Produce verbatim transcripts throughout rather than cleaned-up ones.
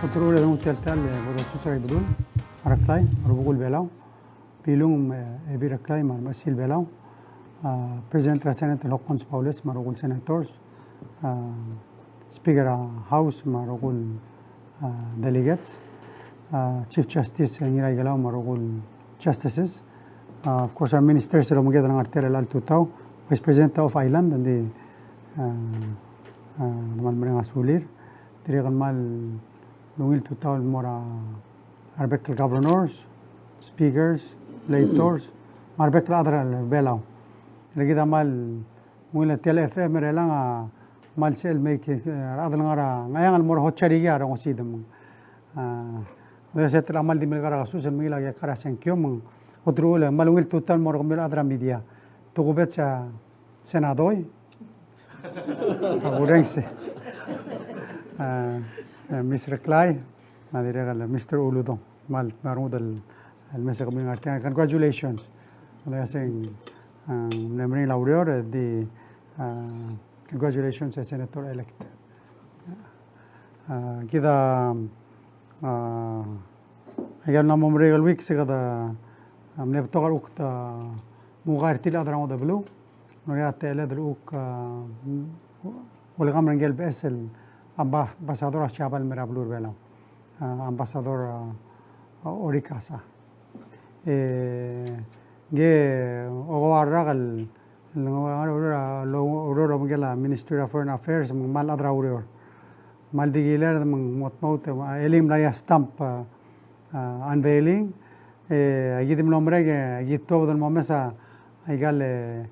Ulterekokl e donguu tia el techall e bo dosuub er a Ibedul, a Reklai, me a rubekul Belau. Bilung, e, Ebil Reklai, me a remechesil Belau. A, President er a Senate el Hokkons Baules, me a rokui el senators. A, Speaker er a House, me a rokui el, a, delegates. A, Chief Justice, e, Ngiraikelau, me a rokui el justices. A, of course, a ministers el obengked el ngar er tia el tutau. Vice President of Island, ng di, a, a, kmal mereng a sulir. Dirrek el kmal ungil tutau el mo er a rebek el governors, speakers, legislators, me a rebek el chad er a Belau. E le kid a kmal ungil tia el F M er chelechang a kmal sel mei, e, a rechad el ngar er a Ngcheangel el mo er a hotel er kid a rongesid me ng, a, uaisei e te kmal di melekar a kesus el mengiil a kekar a sengkio me ng ulterekokl e kmal ungil tutau el mo er kemiu el chad er a media. Tokubets a Senador. A kurrenges. A, e, Miss Reklai, me a dirrek el Mister Uludong. Kmal, kmal rengud el, el mesa kemiu el ngar er tiang. Congratulations. Ng diak sei, a, mle meringel a ureor, e di, a, congratulations, e, Senator-elect. A, kid a, a, aika el mla mo merek el week se kede, a, mle betok a rechad, a, mo oker er tir el chad er a ngodech el beluu. Ng ureor a techelled el kuk, a, welcome er ngike el beches el amba-, ambassador er a Siabal el mei er a beluu er a Belau. A, Ambassador, a, Orikasa. E, ngike, okoua el rak el, el, ureor a obengkel a Ministry of Foreign Affairs, me ng kmal chad er a ureor. Kmal di kilerd me ng mo tmaut, e, elii mla er ngii a stamp, a, a, unveiling. E, aki di mlo merek, e, aki tuobed el mo mesa, aika el, e,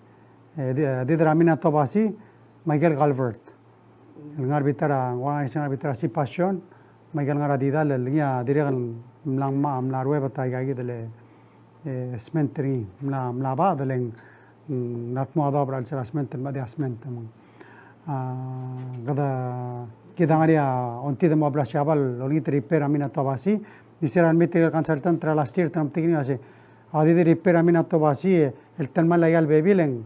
e, di, e, di er a Minatobashi, me aika el culvert. El ngar er a bita er a, ng ua ngar er a bita er a Sipasiong, me aika el ngar er a didal, el ngii a dirrek el mla, mla, mla ruebet aika kid el, e, sment er ngii, mla, mla bad, el ng, mm, ng mla tmuu a doab er a chelsel a sment, el mla di a sment, me ng. A, kede, kid a ngar er ngii a ongtid el mo er a Siabal, el olengit el repair a Minatobashi, di se er a remeeting er a consultant er a last year, te mla metik er ngii el uase, a di di repair a Minatobashi, e, el telemall aika el bebil e ng,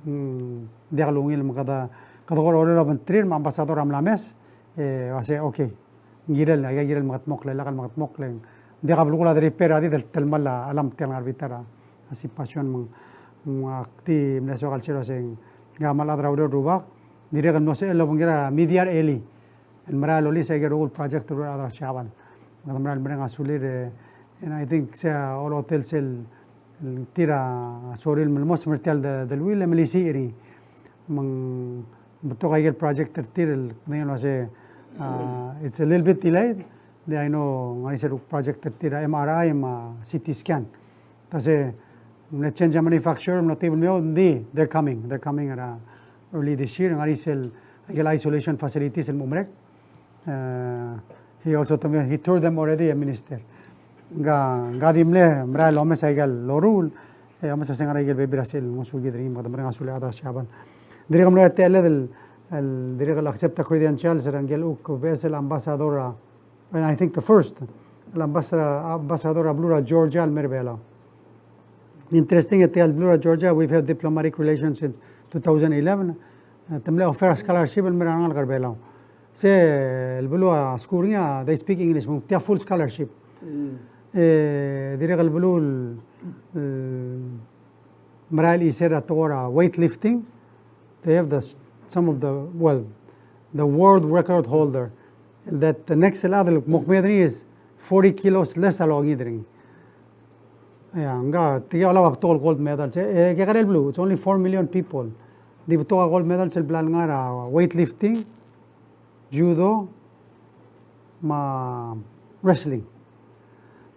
mm, diak lungil me kede, kede kora olab a bentrir me a ambassador a mla mes, e, uase, okay. Ng kirel, aika kirel mekedmokl, lak el mekedmokl, e ng diak a belkul a di repair a di el telemall a chelam tia el ngar er a bita er a Sipasiong me ng, me ak di mle soak el sel uase ng kmal chad er a ureor el rubak, dirrek el mlo sebechel el obengkel a media er a elii. El merael el olis aike el rokui el project el ureor a rechad er a Siabal. Me kede merael el mereng a sulir, e, and I think se a olechotel sel, el tir a sorir el melmos me er tia el de, deleuill e melisiich er ngii. Me ng betok aike el project er tir el, kede uase, a, it's a little bit delayed. Di I know, ng ngar er ngii sel project er tir a M R I me a C T scan. Ta se, mle change a manufacturer, mlo tebel meo, ng di, they're coming, they're coming er a early this year, ng ngar er ngii sel, aike el isolation facilities el mo merek. E, he also told me, he toured them already, a minister. Ng, ng di mle, merael el omes aike el loruul, e, omes a se ngar er aike el bebil er a sel ngosukid er ngii, me kede mereng a sulir a rechad er a Siabal. Dirrek el mlo er a techelled el, el, dirrek el accept a credentials er ngike el kuk beches el ambassador a, and I think the first, el ambassador, ambassador er a beluu er a Georgia el mei er a Belau. Interesting, e tia el beluu er a Georgia, we've had diplomatic relations since two thousand eleven. E, te mle offer a scholarship el mei er a rengalek er a Belau. Se el beluu a skuul er ngii a, they speak English, me ng tia full scholarship. Mm. E, dirrek el beluu el, el merael el chisel er a tekoi er a weightlifting. They have the, some of the, well, the world record holder. That the next el chad el mo kmeed er ngii is forty kilos less a lokngiid er ngii. Ia, ngka, tirke a olab a betok el gold medals. E, e, kekerei el beluu, it's only four million people. Di betok a gold medals el bla lengar er a weightlifting, judo, me a wrestling.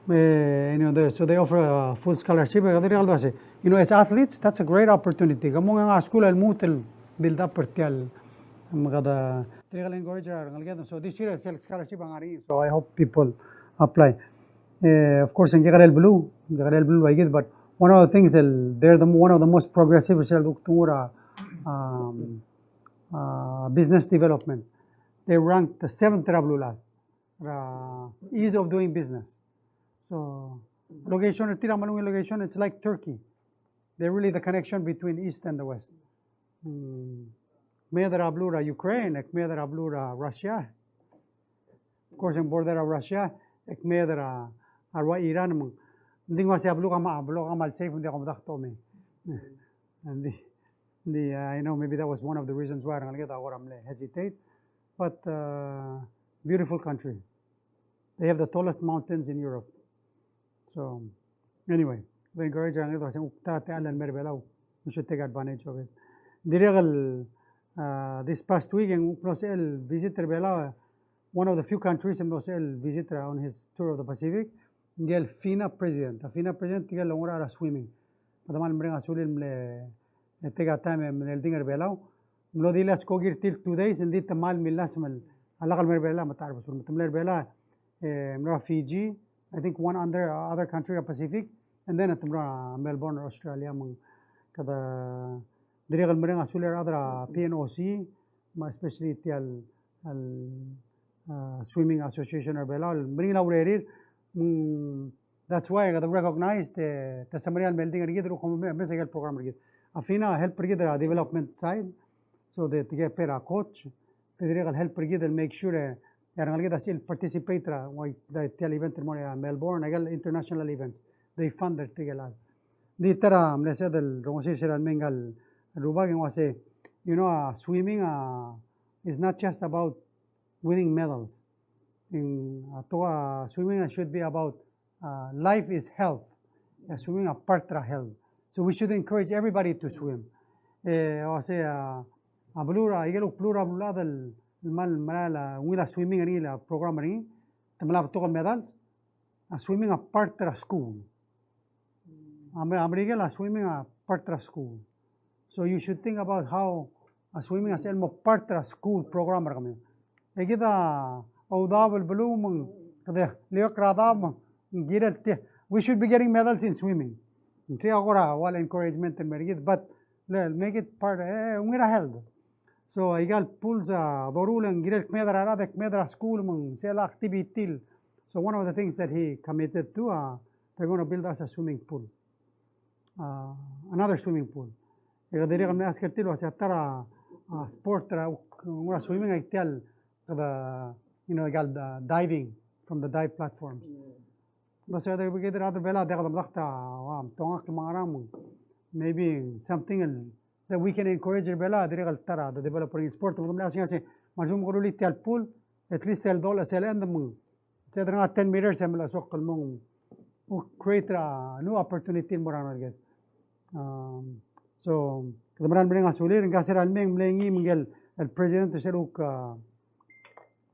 E, you know, they, so they offer a full scholarship. E kede dirrek el dua se, you know, as athletes, that's a great opportunity. Ke mo ngar er a skuul el lmuut el build up er tia el, me kede dirrek el encourage er a rengeleked. So this year, sel scholarship a ngar er ngii. So I hope people apply. E, of course, ng kekerei el beluu, ng kekerei el beluu a ikid, but one of the things, el, they're the, one of the most progressive, sel duk tunguu er a, um, uh, business development. They ranked the seventh er a beluulechad, uh, ease of doing business. So, location, tir a kmal ungil location, it's like Turkey. They're really the connection between East and the West. Mm. Kmeed er a beluu er a Ukraine, kmeed er a beluu er a Russia. Of course, e ng border er a Russia, e kmeed er a, a rua Iran, me ng di ng uaisei a beluu a kmal, a beluu a kmal safe, ng di a ko medakt el omei. And the, the, uh, I know maybe that was one of the reasons why a rengalek a kora mle hesitate, but, uh, beautiful country. They have the tallest mountains in Europe. So, anyway, we encourage er a rengalek el uasei ng kuk ta techall el mei er a Belau, we should take advantage of it. Dirrek el, uh, this past week, e ng kuk mlo sebechel visit er a Belau, uh, one of the few countries el mlo sebechel visit er a on his tour of the Pacific, ngike el FINA president. A FINA president, tirke el oungerachel er a swimming. Me te kmal mereng a sulir el mle, e, take a time el mle oldingel er a Belau. Mlo di last ko kirel two days, e ng di te kmal millasem el, a lak el mei er a Belau, me te mla er a Belau, e, mlo er a Fiji, I think one under, uh, other country er a Pacific, and then te mlo er a Melbourne, Australia, me ng kede dirrek el mereng a sulir a rechad er a P N O C, me especially tia el, el, uh, Swimming Association er a Belau, el meringel a urerir, mm, that's why kede recognize te, te semeriar el mle oldingel er kid, el kmo me, me se el program er kid. A FINA a help er kid er a development side, so te, te pay er a coach, te dirrek el help er kid el make sure, e, a rengalek a sebechel el participate er a, ua, tia el event el mo er a Melbourne, aike el international events, they fund er tirke el chad. Ng di ta er a mle sebeched el rongesii er sel mei ngka el rubak e ng uasei, you know, uh, swimming, uh, is not just about winning medals. In, uh, to, uh, swimming should be about, uh, life is health. Uh, swimming a part er a health. So we should encourage everybody to swim. E, uasei, uh, a beluu er a, ikel kuk beluu er a beluulechad el kmal merael a ungil a swimming er ngii el program er ngii, te mla betok el medals, a swimming a part er a school. A me-, a Merikel a swimming a part er a school. So you should think about how a swimming a sel mo part er a school program er kemiu. E kid a oudaob el beluu me ng kede liuekl er a daob me ng kirel tia. We should be getting medals in swimming. Ng sei a kora ua el encouragement el mei er kid, but le, make it part, e, ungil a health. So, aika el pools a doruul e ng kirel kmeed er a rechad e kmeed er a skuul me ng sel activity. So, one of the things that he committed to, uh, they're gonna build us a swimming pool. Uh, another swimming pool. E kede dirrek el mle ask er tir el uasei a ta er a, uh, sport er a, uh, swimming a tia el, kede, you know, aika el, uh, diving from the dive platforms. Ng uasei a dirrek el kid er a rechad er a Belau, diak kede medakt a, ua, mtongakl me a ngerang, maybe something el, that we can encourage er a Belau, dirrek el ta er a, the developing sport, me kede mle asking, asking, me a lsekum ke rullii tia el pool, at least el dolech sel end me ng, se er ngii a ten meters e mle soak el mo ng, create a new opportunity el mo er a rengeleked. Um, so, kede meral mereng a sulir, ngka se er a lemei e ng mle ngii me ngike el, el president er sel kuk, uh,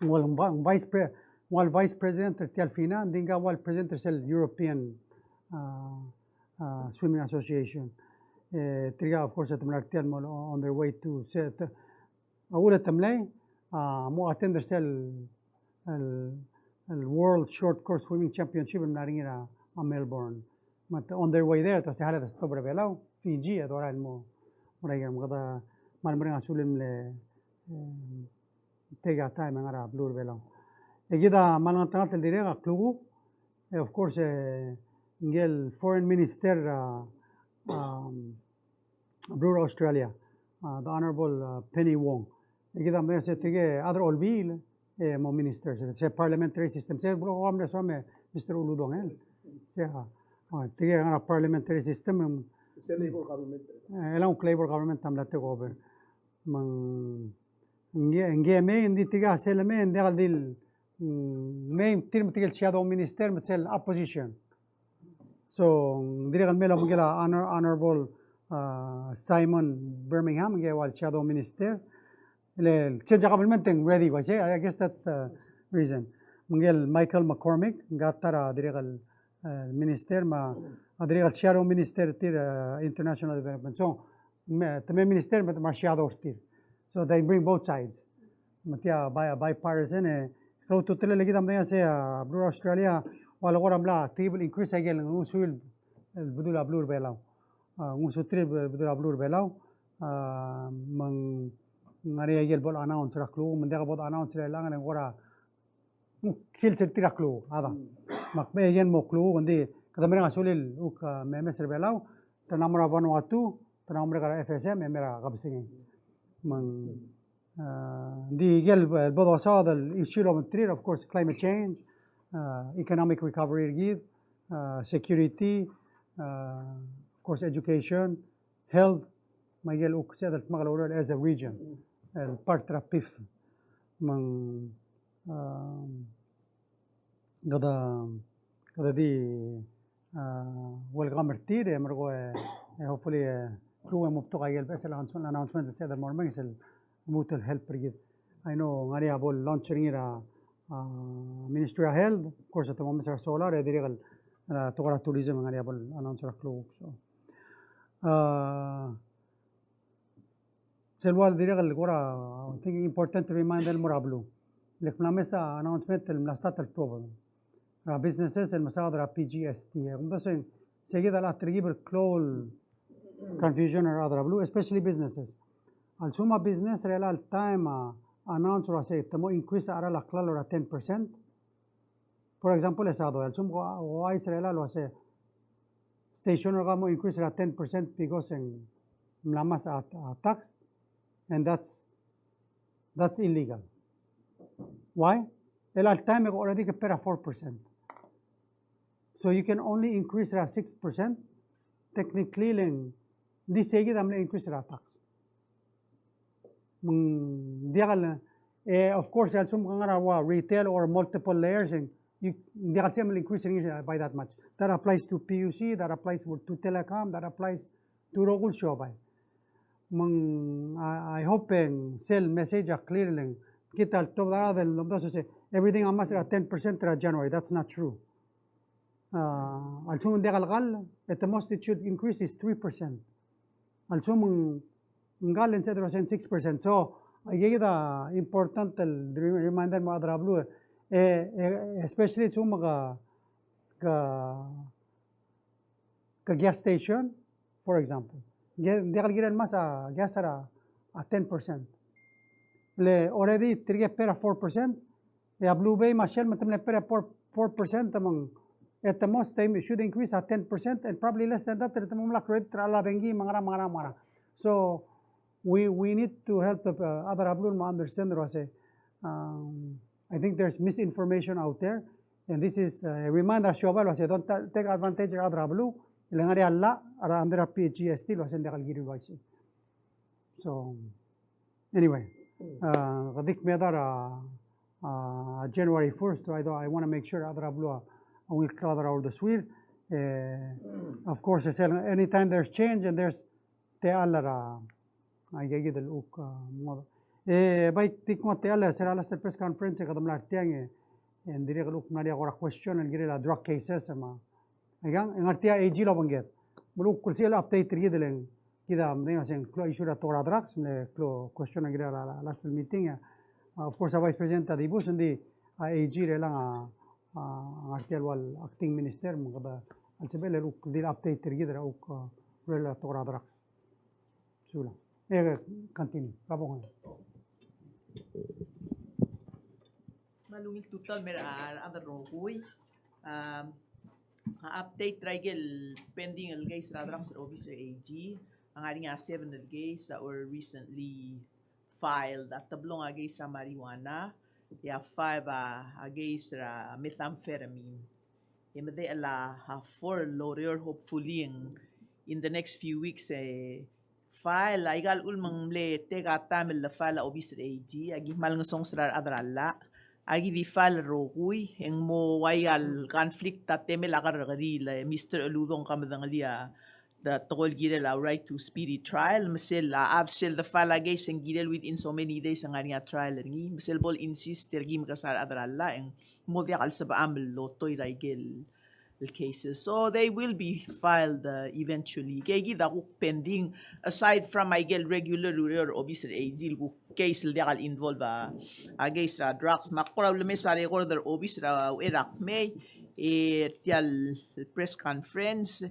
ng ua el vi-, vice pre-, ng ua el vice president er tia el FINA, ng di ngka a ua el president er sel European, uh, uh, Swimming Association. E, tirka, of course, a te mla er tia el mo on their way to se-, te-, a uchul e te mlei, a, mo attend er sel, el, el World Short Course Swimming Championship el mla er ngii er a, a Melbourne. Me te on their way there, te se hale te stop er a Belau, Fiji, e dorael el mo, mo er a ikel, me kede kmal mereng a sulir el mle, e, take a time e ngar er a beluu er a Belau. E kid a kmal ngeltengat el dirrek a klukuk, e, of course, e, ngike el foreign minister, a, um, beluu er a Australia, uh, the Honorable, uh, Penny Wong. E kid a mle se tirke a chad er a Olbiil, e mo minister, se, se parliamentary system, se blo ko mle soam e Mister Uludong, e. Se, uh, uh, tirke a ngar er a parliamentary system, em, se Labor government. E, e le ng Labor government a mla take over. Me ng, ngii, ngii mei, ng di tirka sel mei, ng diak el di, mm, mei tir me tirke el shadow minister, me sel opposition. So, ng dirrek el mei el obengkel a Honor-, Honorable, uh, Simon Birmingham, ngike ua el shadow minister. Le, change a government e ng ready, uaisei, I guess that's the reason. Me ngike el Michael McCormick, ngka a ta er a dirrek el, uh, minister, me a dirrek el shadow minister tir, uh, international development. So, me, te mei minister, me te mei shadow er tir. So they bring both sides. Me tia bi-, bipartisan, e, klou a ultutelel e kid a medengei el uasei, a, beluu er a Australia, ua le kora mla, te increase a ikel, ngusuir el bedul a beluu er a Belau. A, ngusuterir el bedul a beluu er a Belau, a, me ng ngar er ngii a ikel bo le announce er a klukuk, me ng diak bo le announce er chelechang, e ng kora, ng sils er tir a klukuk, a da. Me ak mei again mo klukuk, ng di, kede mereng a sulir el kuk, a, memes er a Belau, te mla mo er a Vanuatu, te mla mo merek er a F S M, e mei er a kebesengei. Me ng, A, ng di ikel, e, bo dosaod el issue el obengterir, of course, climate change, a, economic recovery er kid, a, security, a, of course, education, health, me a ikel kuk sebeched el dmak el oureor as a region, el part er a PIF. Me ng, a, kede, kede di, a, welcome er tir, e merekong, e, e, hopefully, e, klou e mo betok a ikel beches el announcement, announcement el sebeched el mo er a mei sel lmuut el help er kid. I know, ng ngar er ngii a bo el launch er ngii er a, a, Ministry of Health, of course, te mo mes er a solar, e dirrek el, a, tekoi er a tourism, ng ngar er ngii a bo el announce er a klou. So, a, sel ua dirrek el kora, I think, important to remind el mo er a beluu. Le kmla mes a announcement el mla start el tuobed er a businesses el mesaod er a P G S T. E kumdasu e ng, se kid a locha telkib el klou el confusion er a rechad er a beluu, especially businesses. A lsekum a business er chelecha el taem a announce el uasei te mo increase a cheral a klalo er a ten percent. For example, e Sadoi, a lsekum ko, ko ouchais er chelecha el uasei station er kau a mo increase er a ten percent because e ng mla mes a, a tax, and that's, that's illegal. Why? Chelecha el taem e ko already ke pay er a four percent. So you can only increase er a six percent, technically, le ng di se kid a mle increase er a tax. Me ng diak el, e, of course, a lsekum ke ngar er a ua retail or multiple layers, e ng, you, ng diak el sebechem el increase er ngii by that much. That applies to P U C, that applies to telecom, that applies to rokui el siobai. Me ng, I, I hope e ng sel message a clear le ng kid a ltobed a rechad el omdasu el uasei everything a must er a ten percent er a January. That's not true. A, a lsekum ng diak el kall, at the most it should increase is three percent. A lsekum ng kall e ng sebeched el uasei six percent. So, aikakid a important el re-, reminder el mo er a rechad er a beluu, e, e, especially a lsekum ke, ke, ke gas station, for example. Ng diak el kirel el mesa gas er a, a ten percent. Le already tirke pay er a four percent, e a beluu er a Belau me a Shell me te mle pay er a four, four percent me ng, at the most, they should increase a ten percent and probably less than that, te mo mla credit er a dengki me a ngerang, me a ngerang, me a ngerang. So, we, we need to help the, uh, other people to understand el uasei, um, I think there's misinformation out there, and this is a reminder er a siobai el uasei don't ta-, take advantage er a other people, le ngar er ngii a llach er a under a P G S T el uasei ng diak el kirir el uaisei. So, anyway, uh, kede di kmedar a, uh, January first, I, I want to make sure a rechad er a beluu a ungil klechad er a uldesuir. Eh, of course, sel, anytime there's change and there's techall er a, aikakid el kuk, uh, mo. Eh, bai di kmo techall er a last press conference e kede mla er tiang e, e ng dirrek el kuk mla er ngii a kora question el kirel a drug cases me a Aikang, e ng ngar tia A G el obengked. Me lechub kuk sel update er kid el ng kid a medengei el uasei ng klou a issue er a tekoi er a drugs, me ng klou a question er kid er a last meeting, e. Uh, of course, a Vice President a dibus, ng di a AG er chelechang a, a ngar tia el ua acting minister, me kede a lsebechel el kuk di el update er kid er a kuk, uh, er a tekoi er a drugs. Sulang. E, continue. Kabong. Me a ungil tutau el mei er a rechad el rokui. Um, a update er a ikel pending el case er a drugs er a obis er a AG. A ngar er ngii a seven el case a were recently filed. A teblong a case er a marijuana. E a five a, a case er a methamphetamine. E medechel a, a four el oureor, hopefully, in, in the next few weeks, e file, aika el uchul me ng mle take a time el file a obis er a AG, aki kmal ngesonges er a rechad er a llach, aki di file el rokui, e ng mo ua aika el conflict a temel a kerrekeriil, e Mister Uludong a medengelii a the tekoi el kirel a right to speedy trial, me sel a chad sel de file a case e ng kirel within so many days e ng ngar er ngii a trial er ngii, me sel bo el insist er ngii me kesa a rechad er a llach, e ng mo diak el sebecham el otoi er a ikel cases. So they will be filed, uh, eventually. Ke kid a kuk pending, aside from a ikel regular ureor er a obis er a AG el kuk case el diak el involve a, a case er a drugs. Me ak kora ulemes a record er a obis er a, er a kmei, e tia el press conference,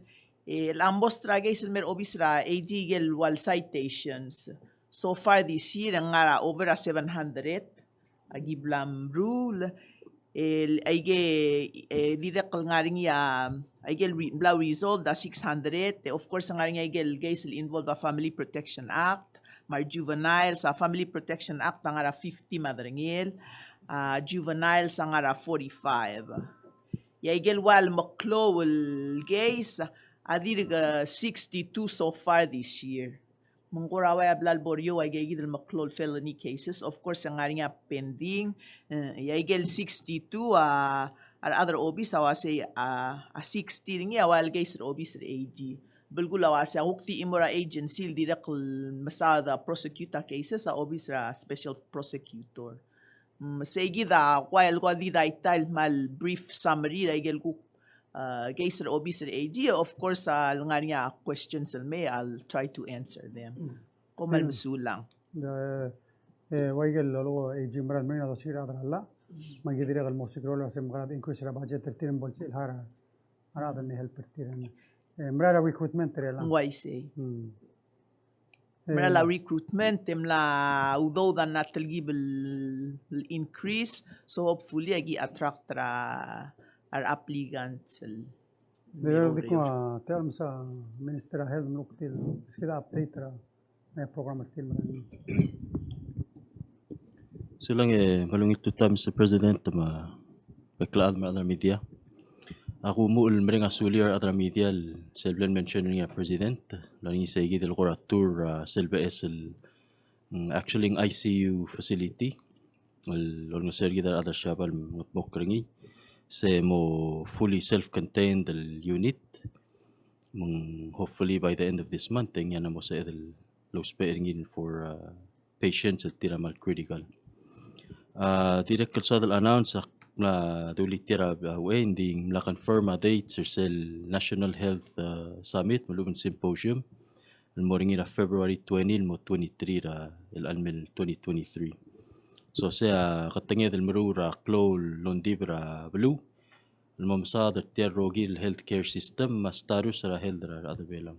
e a most er a case el mei er a obis er a AG el ua el citations. So far this year, e ng ngar er a over a seven hundred, aki bla mruul, el, aike, e, dirrek el ngar er ngii a, aike el re-, bla resolved a six hundred, e, of course, ngar er ngii aike el case el involve a Family Protection Act, Me a re juveniles, a Family Protection Act a ngar er a fifty me a derengel, a juveniles a ngar er a forty-five. E a ikel ua el meklou el case a dirk sixty-two so far this year. Me ng kora ua a bla el bo er eou a ikeikid el meklou el felony cases. Of course, e ng ngar er ngii a pending. E a ikel sixty-two a, a rechad er a obis a uasei a, a sixty er ngii a ua el case er a obis er a AG. Belkul a uasei a kuk di chimo er a agency el dirrek el mesaod a prosecute a cases a obis er a special prosecutor. Mm, seikid a ua el ko di detail me a brief summary er a ikel kuk, uh, case er a obis er a AG. Of course, a le ngar er ngii a questions el mei, I'll try to answer them. Kom kmal mesulang. E, e, ua ikel lolekoi a AG mera el mei a dosiik er a rechad er a llach. Me aki dirrek el mo osiik er a uasei ng mekera a increase er a budget er tir me bo lsebechel el hire a rechad el mei help er tir. E, mera el recruitment er chelechang. Ng uaisei. Mm. Mera el recruitment, e mla udoud a ngar er a telkib el increase, so hopefully aki attract er a, a re applicants el. Dirrek el di kmo tia el mesa Minister er a Health me ng kuk di el, se kid a update er a, e, program er tir el mera el. Sulang e, me a ungil tutau, Mister President, me a bek el chad me a rechad er a media. Ak omuchel el mereng a sulir a rechad er a media el sel bla el mention er ngii a President, el ngar er ngii seikid el kora tour, a, sel beches el, mm, actually ng ICU facility el olengeseu er kid a rechad er a Siabal el mengedmokl er ngii. Se mo fully self-contained el unit. Me ng hopefully by the end of this month, e ng ngar er ngii a mo sebeched el lousbech er ngii for, uh, patients el tir a kmal critical. A, dirrek el soad el announce a mla dulii tia er a, a, uchei, ng di ng mla confirm a dates er sel National Health, a, Summit me a lechub e ng symposium el mo er ngii er a February twenty el mo twenty-three er a, el chelechang el twenty twenty-three. So sei a ketenged el meruul er a klou el ongdibel er a beluu el mo mesaod er tia el rokir el healthcare system me a status er a health er a rechad er a Belau.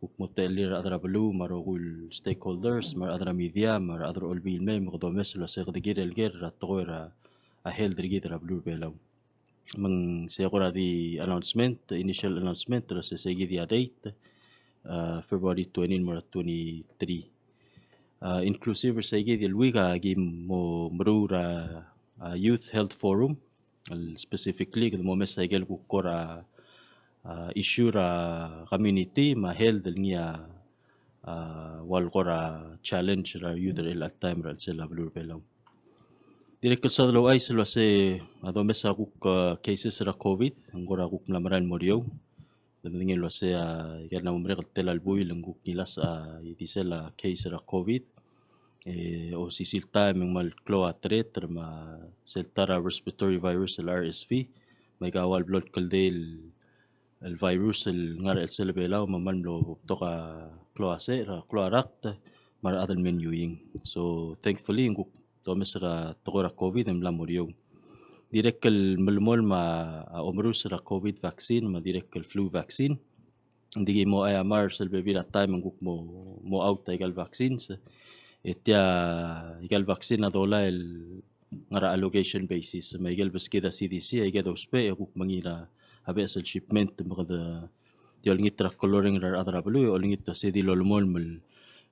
Kuk mo techellir a rechad er a beluu me a rokui el stakeholders me a rechad er a media me a rechad er a Olbiil el mei me kede omes el uasei kede kirel ker er a tekoi er a, a health er kid er a beluu er a Belau. Me ng sei kora di announcement, initial announcement er a seikid a date, a, February twenty el mo er a twenty-three. A, inclusive er seikid el week a ki mo meruul er a, a, Youth Health Forum, el specifically kede mo omes a ikel kuk kora, a, issue er a community me a health el ngii a, a, ua el kora challenge er a youth er chelecha el taem er a chelsel a beluu er a Belau. Dirrek el soad el ouchais el uasei a domes a kuk, a, cases er a COVID, ng kora kuk mla merael el mo er eou. Kede medengei el uasei, a, ikel mla mo merek el tela el buil e ng kuk ngilasech a, a, ildisel a case er a COVID. E, osisiu el taem e ng kmal klou a threat er a, me sel ta er a respiratory virus el RSV. Me aika ua el blo el kldei el, el virus el ngar er a chelsel a Belau me ng kmal mlo betok a klou a se-, er a klou a rakt me a rechad el me er a New England. So, thankfully, ng kuk domes er a tekoi er a COVID e ng mla mo er eou. Dirrek el melemolem a, a omerus er a COVID vaccine me a dirrek el flu vaccine. Ng di ki mo aiamar sel bebil er a taem e ng kuk mo, mo out a ikal vaccines. E tia ikal vaccine a dolai el ngar er a allocation basis. Me a ikel beskid a CDC, a ikel dousbech e kuk mengiil er a beches el shipment me kede di olengit er a kuk loreng er a rechad er a beluu, e olengit a se di lolemolem el,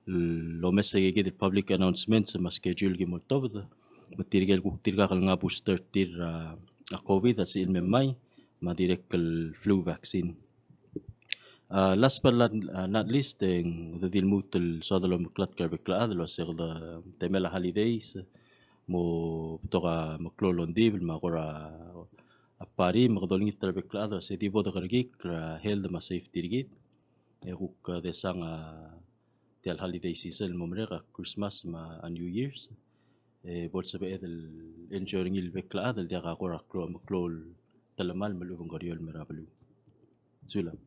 el omes a ikakid el public announcements me a schedule ki mo oltobed. Me tirke el kuk tirkak el ngar er a booster er tir er a, a COVID a sebechel el me mei, me a dirrek el flu vaccine. A, last but not, a, not least, e ng di lmuut el soad el omeklatk er a bek el chad el uasei kede temel a holidays, mo betok a meklou el ongdibel me a kora a party, me kede olengit er a bek el chad el uasei di bo dekerekikl er a health me a safety er kid. E kuk, a, desang a tia el holiday season el mo merek a Christmas me a New Year's. E bo lsebeched el enjoy er ngii el bek el chad el diak a kora klou, meklou el telemall me a lechub e ng kerior el mei er a beluu. Sulang.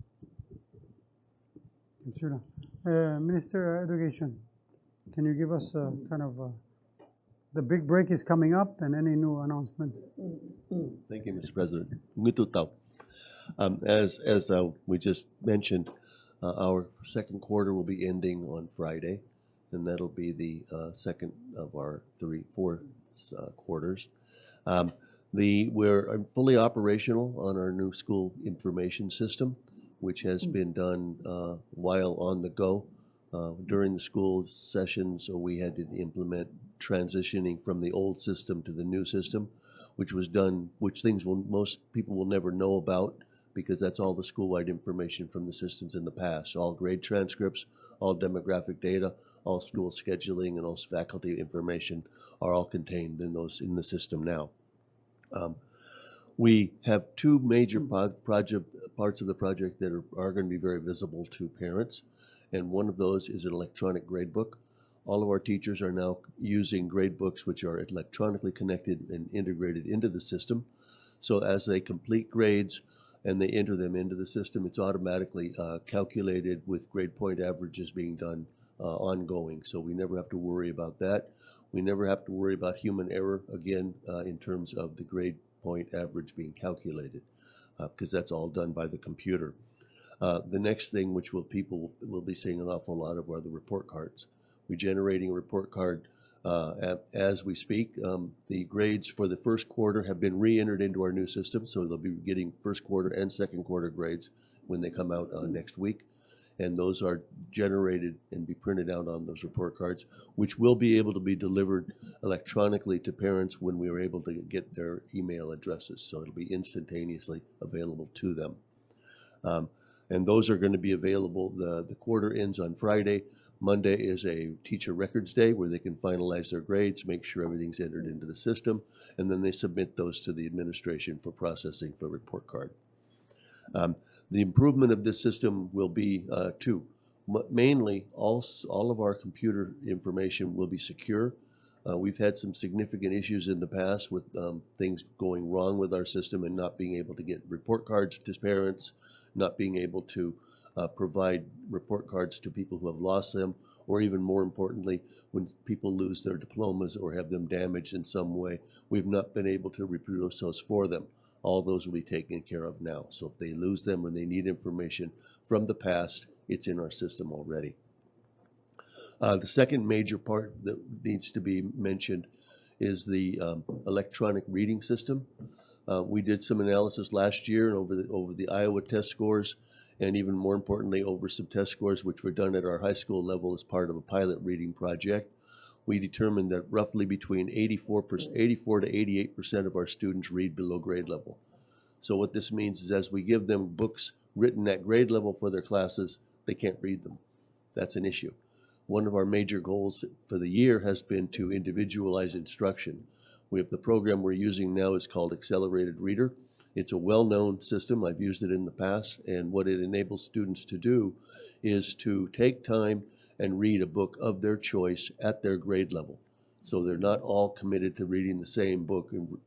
Sulang. Uh, Minister, uh, Education, can you give us, uh, kind of, uh, the big break is coming up and any new announcements? Thank you, Mister President. Ungil tutau. Um, as, as, uh, we just mentioned, uh, our second quarter will be ending on Friday, and that'll be the, uh, second of our three, four, uh, quarters. Um, the, we're, um, fully operational on our new school information system, which has been done, uh, while on the go. uh, during the school session, so we had to implement transitioning from the old system to the new system, which was done, which things will, most people will never know about because that's all the school-wide information from the systems in the past. All grade transcripts, all demographic data, all school scheduling, and all faculty information are all contained in those, in the system now. Um, we have two major pro-, project, parts of the project that are, are gonna be very visible to parents, and one of those is an electronic gradebook. All of our teachers are now using gradebooks, which are electronically connected and integrated into the system. So as they complete grades and they enter them into the system, it's automatically, uh, calculated with grade point averages being done, uh, ongoing. So we never have to worry about that. We never have to worry about human error again, uh, in terms of the grade point average being calculated, uh, 'cause that's all done by the computer. Uh, the next thing which will, people will be seeing an awful lot of are the report cards. We're generating a report card, uh, a-, as we speak. Um, the grades for the first quarter have been re-entered into our new system, so they'll be getting first quarter and second quarter grades when they come out, uh, next week. And those are generated and be printed out on those report cards, which will be able to be delivered electronically to parents when we are able to get their email addresses. So it'll be instantaneously available to them. Um, and those are gonna be available. The, the quarter ends on Friday. Monday is a teacher records day where they can finalize their grades, make sure everything's entered into the system, and then they submit those to the administration for processing for report card. Um, the improvement of this system will be, uh, two. M-, mainly, all, s-, all of our computer information will be secure. Uh, we've had some significant issues in the past with, um, things going wrong with our system and not being able to get report cards to parents, not being able to, uh, provide report cards to people who have lost them, or even more importantly, when people lose their diplomas or have them damaged in some way, we've not been able to reproduce those for them. All those will be taken care of now. So if they lose them or they need information from the past, it's in our system already. Uh, the second major part that needs to be mentioned is the, um, electronic reading system. Uh, we did some analysis last year and over the, over the Iowa test scores, and even more importantly, over some test scores which were done at our high school level as part of a pilot reading project. We determined that roughly between eighty-four percent, eighty-four to eighty-eight percent of our students read below grade level. So what this means is as we give them books written at grade level for their classes, they can't read them. That's an issue. One of our major goals for the year has been to individualize instruction. We have, the program we're using now is called Accelerated Reader. It's a well-known system. I've used it in the past, and what it enables students to do is to take time and read a book of their choice at their grade level. So they're not all committed to reading the same book and,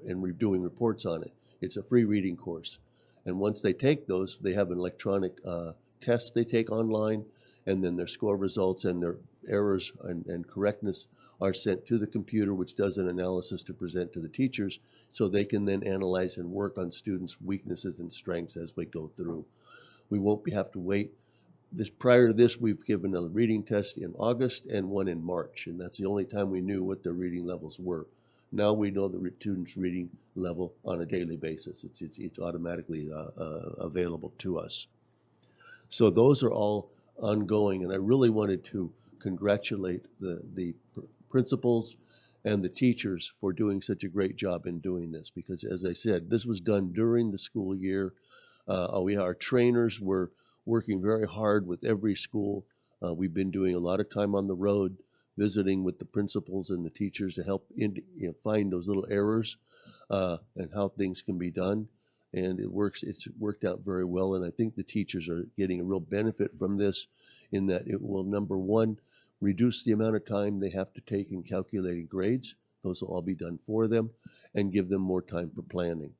and re-, doing reports on it. It's a free reading course. And once they take those, they have an electronic, uh, test they take online, and then their score results and their errors and, and correctness are sent to the computer, which does an analysis to present to the teachers, so they can then analyze and work on students' weaknesses and strengths as we go through. We won't be, have to wait. This, prior to this, we've given a reading test in August and one in March, and that's the only time we knew what their reading levels were. Now we know the re-, students' reading level on a daily basis. It's, it's, it's automatically, uh, uh, available to us. So those are all ongoing, and I really wanted to congratulate the, the pr-, principals and the teachers for doing such a great job in doing this, because as I said, this was done during the school year. Uh, we, our trainers were working very hard with every school. Uh, we've been doing a lot of time on the road, visiting with the principals and the teachers to help in, you know, find those little errors, uh, and how things can be done. And it works, it's worked out very well. And I think the teachers are getting a real benefit from this, in that it will, number one, reduce the amount of time they have to take in calculating grades. Those will all be done for them and give them more time for planning.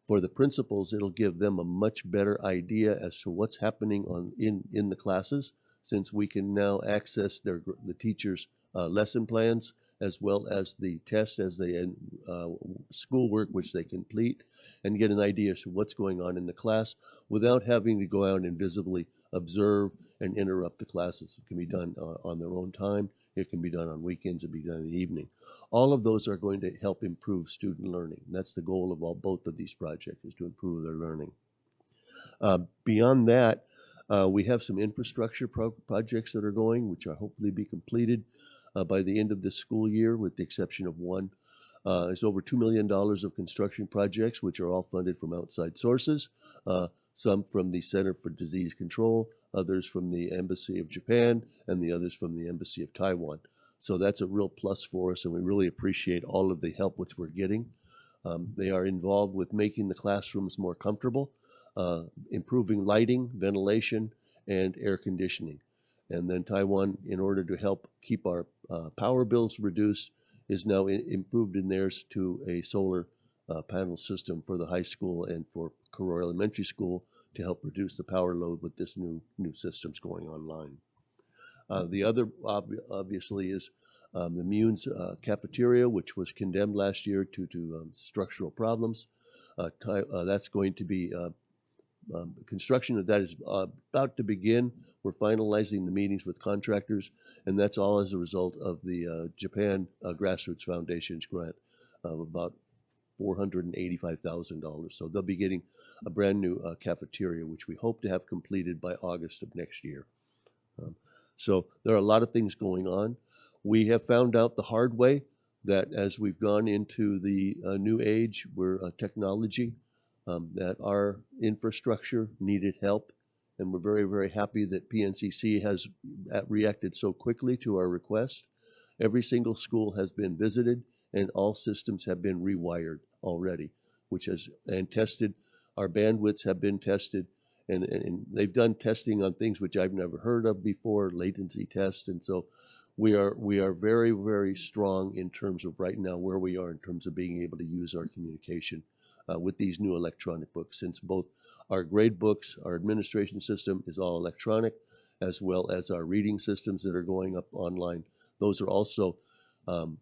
For the principals, it'll give them a much better idea as to what's happening on, in, in the classes, since we can now access their gr-, the teachers' uh, lesson plans, as well as the tests as they, uh, schoolwork which they complete, and get an idea as to what's going on in the class without having to go out and visibly observe and interrupt the classes. It can be done, uh, on their own time. It can be done on weekends. It can be done in the evening. All of those are going to help improve student learning. That's the goal of all, both of these projects, is to improve their learning. Uh, beyond that, Uh, we have some infrastructure pro- projects that are going, which are hopefully be completed uh, by the end of this school year, with the exception of one. Uh, there's over two million dollars of construction projects, which are all funded from outside sources, uh, some from the Center for Disease Control, others from the Embassy of Japan, and the others from the Embassy of Taiwan. So that's a real plus for us, and we really appreciate all of the help which we're getting. Um, they are involved with making the classrooms more comfortable, uh, improving lighting, ventilation, and air conditioning. And then Taiwan, in order to help keep our uh, power bills reduced, is now i- improved in theirs to a solar uh, panel system for the high school and for Koror Elementary School to help reduce the power load with this new new systems going online. Uh, the other ob- obviously is um, the Munes uh, cafeteria, which was condemned last year due to um, structural problems. Uh, ti- uh, that's going to be uh, um, construction of that is uh, about to begin. We're finalizing the meetings with contractors, and that's all as a result of the uh, Japan uh, Grassroots Foundation's grant of about four hundred and eighty-five thousand dollars. So they'll be getting a brand new uh, cafeteria, which we hope to have completed by August of next year. Um, so there are a lot of things going on. We have found out the hard way that as we've gone into the uh, new age, where uh, technology, um, that our infrastructure needed help, and we're very, very happy that P N C C has uh, reacted so quickly to our request. Every single school has been visited, and all systems have been rewired already, which has and tested. Our bandwidths have been tested, and, and, and they've done testing on things which I've never heard of before, latency tests, and so we are we are very, very strong in terms of right now where we are in terms of being able to use our communication uh, with these new electronic books, since both our grade books, our administration system is all electronic, as well as our reading systems that are going up online. Those are also um,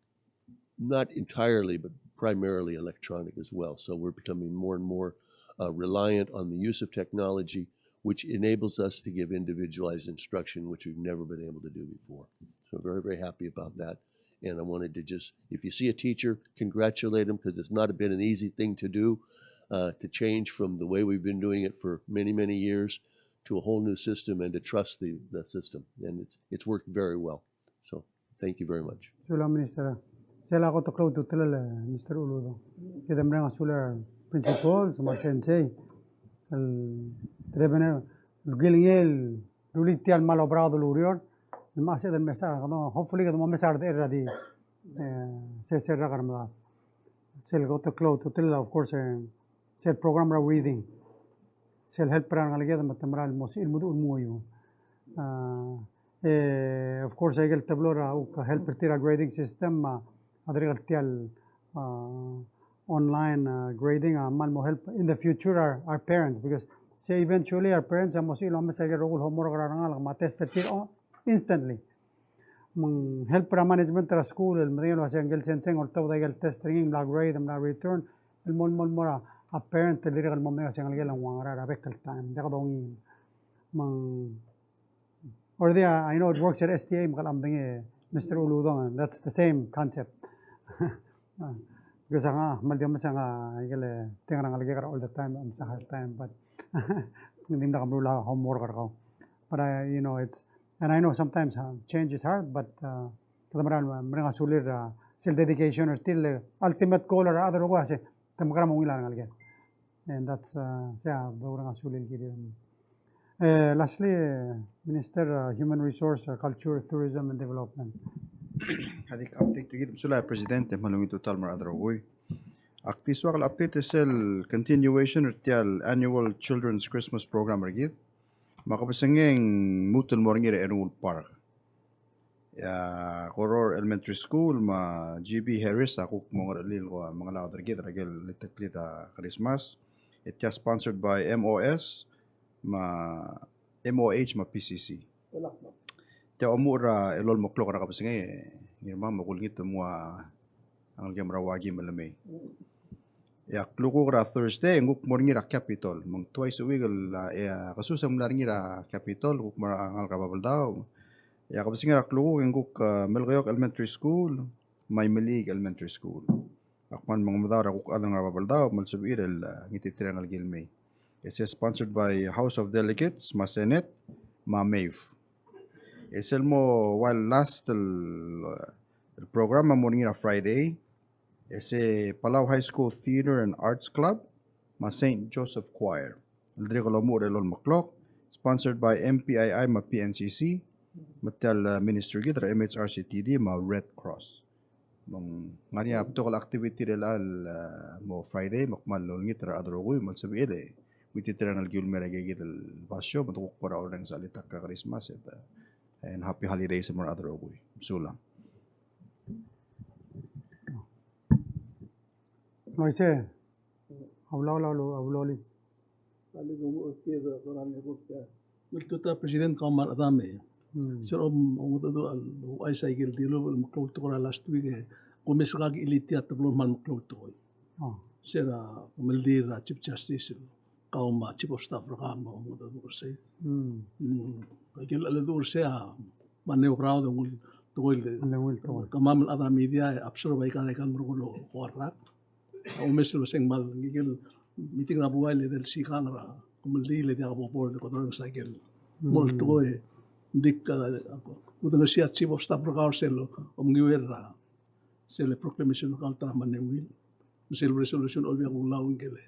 not entirely, but primarily electronic as well. So we're becoming more and more uh, reliant on the use of technology, which enables us to give individualized instruction, which we've never been able to do before. So very, very happy about that. And I wanted to just, if you see a teacher, congratulate them, because it's not been an easy thing to do, uh, to change from the way we've been doing it for many, many years to a whole new system and to trust the, the system. And it's, it's worked very well. So thank you very much. Sulang Minister. Sel kot el klou a ultutelel, Mister Uludong. Kede mereng a sulir a principal, se mo er a sensei. El, te di bene, el kilengei el rullii tia el kmal oberaod el ureor, me a se el mesa, hopefully kede mo mesa er a di, eh, se, se er a rak er medad. Sel kot el klou a ultutelel, of course, eh, sel program er a reading. Sel help er a rengalek me te mera el mo sebechir el mo, mo, mo. Ah, eh, of course, aike el teblo er a, uk help er tir a grading system, a, a dirrek el tia el, ah, online, ah, grading, a kmal mo help in the future our, our parents, because se eventually our parents a mo sebechir el omes aike el rokui el homework er a rengalek me a test er tir, oh, instantly. Me ng help er a management er a skuul el medengei el uasei ngike el sensei ng oltobed aike el test er ngii, ng mla grade, ng mla return, el mo, mo, mo er a, a parent el dirrek el mo medengei el uasei ngelekel a ng ua ngera er a bek el taem, diak dongiil. Me ng Already, uh, I know it works at S T A, me kede medengei, Mister Uludong, and that's the same concept. Uh, because a, kmal di omes a, aike el, te ngar er a ngalek er a all the time, omes a hard time, but ng di mla meruul a homework er kau. But I, you know, it's, and I know sometimes, uh, change is hard, but, uh, kede mera el mereng a sulir, uh, sel dedication er tir el ultimate goal er a chad el rokui a se, te mekerang me ungil a rengalek. And that's, uh, se a, bo mereng a sulir el kirel. Eh, lastly, eh, Minister, uh, Human Resource, uh, Culture, Tourism and Development. A di update er kid, sulang President, me a ungil tutau el mo er a rechad el rokui. Ak di soak el update er sel continuation er tia el annual Children's Christmas Program er kid. Me a kebesengei e ng lmuut el mo er ngii er a Earnul Park. E a Koror Elementary School me a G B Harris a kuk mo ngerchelir el kmo a mengelaod er kid er a ikel leteklir a Christmas. E tia sponsored by M O S me a M O H me a P C C. Tia omuchel er a elolem o'clock er a kebesengei, e Ngirmang me kulengit el mo ua a ngelekem er a Wagi me le mei. E a klukuk er a Thursday, e ng kuk mo er ngii er a Capitol. Me ng twice a week el, e a kesus e ng mla er ngii er a Capitol, kuk mo er a ngalek er a Babeldaob. E a kebesengei er a klukuk, e ng kuk, a, Melekeok Elementary School, me a Imeliik Elementary School. Ak kmal mengemedaol er a kuk chad el ngar er a Babeldaob, me lsebechir el, a, ngititerir a ngelekel mei. E se sponsored by House of Delegates, me a Senate, me a MAVE. E sel mo, while last el, el program a mo er ngii er a Friday, e se Palau High School Theater and Arts Club, me a Saint Joseph Choir. El dirrek el omuchel er a elolem el klok, sponsored by M P I I me a P N C C, me tia el, uh, ministry er kid er a M H R C T D me a Red Cross. Me ng ngar er ngii a betok el activity er chelecha el, uh, mo Friday, me ak kmal olengit er a rechad el rokui, me ng sebechel e mititir a ngelekiu el mei er a ikakid el basio, me de kuk bo er a orrenges a chelitakl er a Christmas, e, and happy holidays el mo er a rechad el rokui. Mesulang. Uaisei, a ulaol, a ulaol, a ulaol. Ng ltuut a President kau me a rechedam e. Hmm. Se er a ongedecheduch el ouchais a ikel dilubech el meklou el tekoi er a last week e, kumes er kau a kilitii a teblo el kmal meklou el tekoi. Oh. Se er a kemeldiil er a Chief Justice el kau me a Chief of Staff er kau me a ongedecheduch er sei. Hmm. Hmm. Ikel chelecheduch er sei a, me ng ungil el tekoi el, ungil el tekoi. Kemam el chad er a media e observe aika, aika el merekong el rak. A omes el uasei ng kmal, ngikel meeting er a buai el edei el sikang er a kemeldiil e diak bo board e kede orrenges a ikel mo el tekoi, ng di, uh, kudengesii a Chief of Staff er kau er sel omenguiu er a, sel proclamation er kau el ta er a mle ungil. Me sel resolution a Olbiil er a Kelulau, ngike el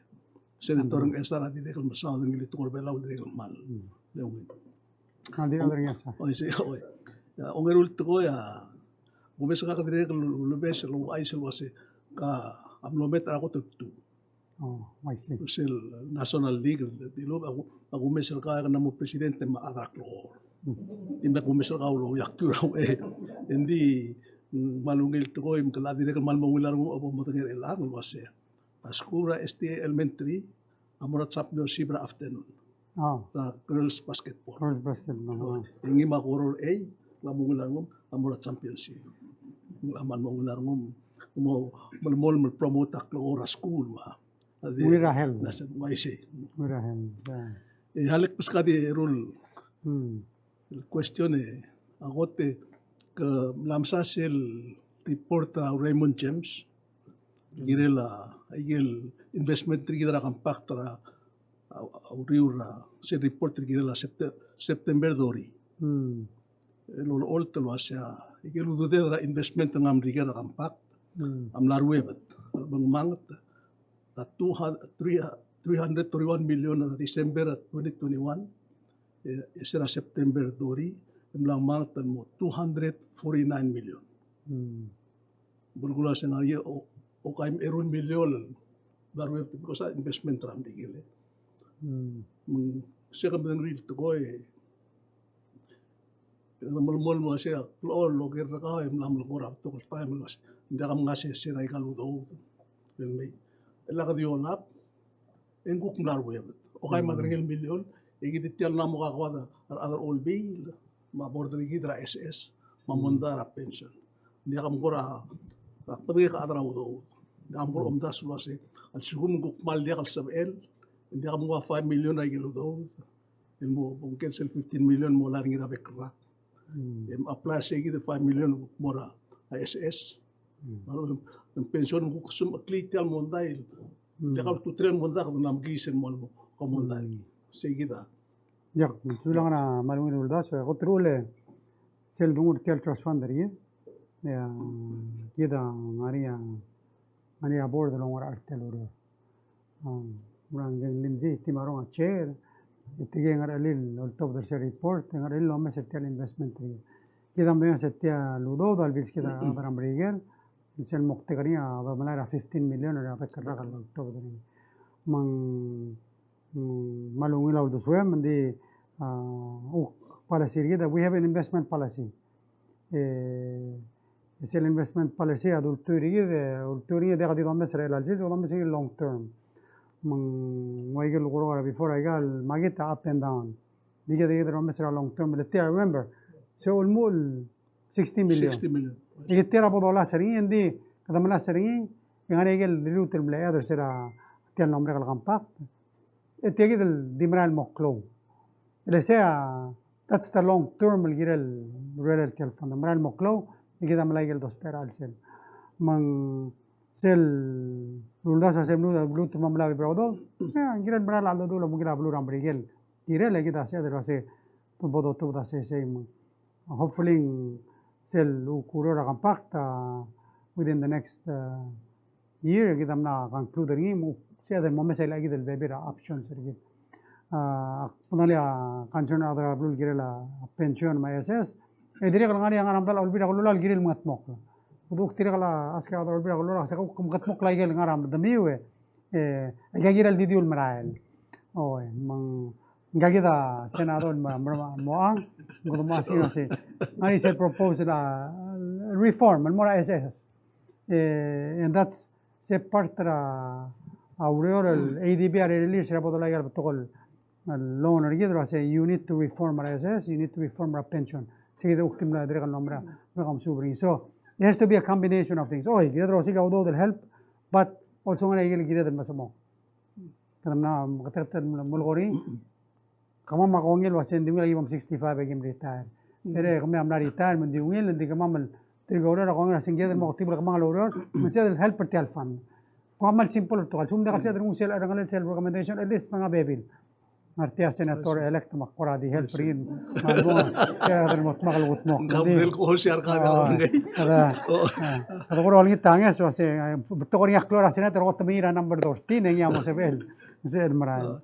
Senator Ngchesar a dirrek el mesaod el ngilai a tekoi er a Belau el dirrek el kmal, mm, mle ungil. Ng di, ng di, Ngchesar. Oi, sei, oi. A ongeru el tekoi a, kumes er kau a dirrek el ulebes el ouchais el uasei, ka, a mlo mei er a kot el bdu. Oh, I see. Sel National League el dilubech, a ku-, a kumes er kau e kede mo president me a chad er a klechor. Hmm. Di mle kumes er kau el ouiakiu er a uchei. Ng di, mm, kmal ungil el tekoi, me kede dirrek el kmal mo ungil a rengum a bo modengei er chelechang el uasei, a skuul er a S T A Elementary a mo er a championship er a afternoon. Oh. Er a girls basketball. Girls basketball, oh. E ngii me a Koror A, ng mla mo ungil a rengum, a mo er a championship. Ng mla mo ungil a rengum, mo, mo, mo, mo promote a klechor er a skuul me a. Ungil er a hell. Ng uaisei. Ungil er a hell, yeah. E a lak beskak a di eru el, hmm, el question e, a kot e, ke mla mesa sel report er a Raymond James, kirel a, ikel investment er kid er a compact er a, a, a uriul er a, sel report er kirel a Septe-, September thirty. Hmm. El olecholt el uasei, ikel ududed er a investment er ngii er a Merikel er a compact, hmm, a mla ruebet, a lebo ng manget, a two hundred, three, three hundred thirty-one million er a December twenty twenty-one, e, e se er a September thirty, e mla manget el mo two hundred forty-nine million. Hmm. Belkul a se ng ngar er ngii a, o, okai me a eru el million el mla ruebet because a investment er a Merikel. Hmm. Me ng se ke medengei el tekoi, e, e melemolem el uasei a klechol el oker er kau e mla melekoi er a betok el taem el uasei, ng diak mngasech se er aika el udoud el mei. E lak di olab, e ng kuk mla ruebet. Okai me a derengel million, e kid tia el mla mo kakoad a rechad er a olbiil, me a board er kid er a S S, me a mondai er a pension. Ng diak mkora, a, bedengek a chad er a udoud. Ng diak mkora omdasu el uasei, a lsekum ng kuk kmal diak el sebechel, ng diak mkua five million er aike el udoud. El mo, bo ngike el sel fifteen million el mo lak er ngii er a bek el rak. Mm. E apply a se kid el five million el mo er a S S. Mm. Me a lechub e ng pension me kuk semecheklii tia el mondai. Mm. Diak a ultutelel el mondai, kede mla mekiis el mo, mo, ko mondai. Mm. Se kid a. Diak, sulang er a kmal ungil el uldasu, e kot er a uchul e sel donguu er tia el trust fund er kid. E a, kid a ngar er ngii a, ngar er ngii a board el oungerachel tia el ureor. A, Ura Ngireng Lindsay, Tim Arong a chair, e tirke el ngar er a elii el oltobed er sel report, e ngar er a elii el omes er tia el investment er kid. Kid a medengei se tia el udoud a lebilskid a rechad er a Merikel, sel moktek er ngii a domelai er a fifteen million er a bek el rak el oltobed er ngii. Me ng, mm, kmal ungil a uldesuem, me ng di, a, uk policy er kid, we have an investment policy. E, e sel investment policy a dultuil er kid, e, ultuil er ngii e diak di domes er a chelecha el sils, domes er ngii el long term. Me ng ua ikel kuk er a before, aika el market a up and down. Di kid, di kid a domes er a long term, le tia, remember, se el mo el sixty million. Sixty million. E kid tia er a bo dolas er ngii, e ng di, kede melas er ngii, e ngar er ngii a ikel dilu el mle add er se er a tia el mlo merek el compact. E tia kid el di merael el mo klou. E le sei a, that's the long term el kirel urerel tia el fund. Merael el mo klou, e kid a melai a ikel dousbech er a chelsel. Me ng sel uldasu a se mlu, mlu te mo mla bebil a udoud, e, ng kirel merael a cheldecheduch el obengkel a beluu er a Merikel. Kirel e kid a se, a se, te bo dotobed a se, sei me. Hopefully, sel kuk oureor er a compact, a, within the next, a, year, kid a mla conclude er ngii, me se el mo mesa el kid el bebil a options er kid. A, ak medengei a concern er a rechad er a beluu el kirel a pension me a S S. E dirrek el ngar er ngii a ngar er a medal a Olbiil er a Kelulau el kirel mengetmokl. Kede kuk dirrek el ask er a rechad er a Olbiil er a Kelulau, se kuk mengetmokl a ikel ngar er a medemiu e, e, aika kirel di diu el merael. Oi, me ng, ngika kid a senador me, me, mo ang, kede mo ask er ngii a se, ngar er ngii sel proposal a reform el mo er a S S. E, and that's se part er a, a ureor el A D B a rellii er se er a bo dolai a betok el loan er kid el uase you need to reform er a S S, you need to reform er a pension. Se kid a kuk di mla dirrek el mla, mla kom sub er ngii. So, it has to be a combination of things. Oi, kid a osiik a udoud el help, but also ngar er ngii a ikel kired el mesemong. Kede mla, kede, kede mla melekoi er ngii. Kemam a kongei el uase ng di ungil a ki bom sixty-five e kim retire. Ere kemiu a mla retire me ng di ungil, ng di kemam el tirke el oureor a kongei er a se ng kired el mo kutibel kemanget el oureor, me ng sebeched el help er tia el fund. Kemam a kmal simple el tekoi. A lsekum ng diak el sebeched el nguu sel, er a ngelel sel recommendation, at least te ngar er a bebil. Ngar tia senator elect me a kora di help er ngii. Me a lebo, se a rechad el mo dmak el kutmokl. Ng di. Ng kora olengit a ngeso, se, e, betok er ngii a klou er a Senate, e kora te mengiil er a number thirteen, e ngii a mo sebechel. Sel merael.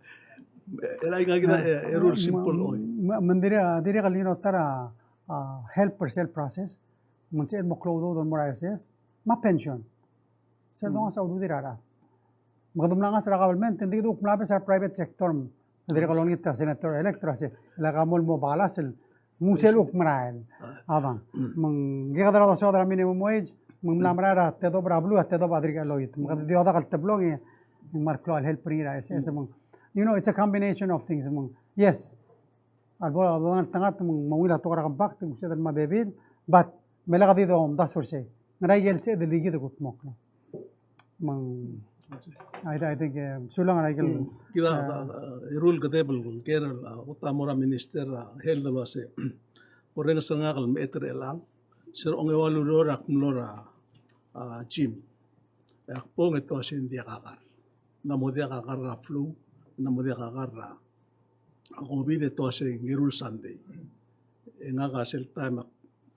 E, e, aika kid a, e, eru el simple oi. Me, me, me ng dirrek, dirrek el ngii a ta er a, a, help er sel process. Me ng sebeched el mo klou a udoud el mo er a S S. Me a pension. Sel dongasech a ududir a rechad. Me kede mla ngasech er a government, e ng di kede kuk mla obes er a private sector. Me dirrek el olengit a senator elect er a se, el a kmal mo balas el nguu sel kuk merael. A bang. Me ng kid a rechad a soad er a minimum wage, me ng mla merael er a tedobech er a beluu, a tedobech a dirk loit. Me kede di odak el teblong e ng mla klou a help er ngii er a S S me ng. You know, it's a combination of things me ng. Yes. A lebo, a lebo el tengat me ng mo ungil a tekoi er a compact, me ng sebeched el mo bebil, but me lak di domdasu er sei. Ngera ikel sebeched el di kid el kutmokl. Me ng, I, I think, e, sulang er a ikel, kid a, e, a, a, eru el kedeb el ker, a, kot a mo er a minister er a health el uase, orrenges er ngak el mechet er chelechang, se er a ongeua el ureor ak mlo er a, a, gym. E ak bong e te uase ng diak a kar. Ng mo diak a kar er a flu, ng mo diak a kar er a a COVID e te uase ng eru el Sunday. E ngak a sel taem ak,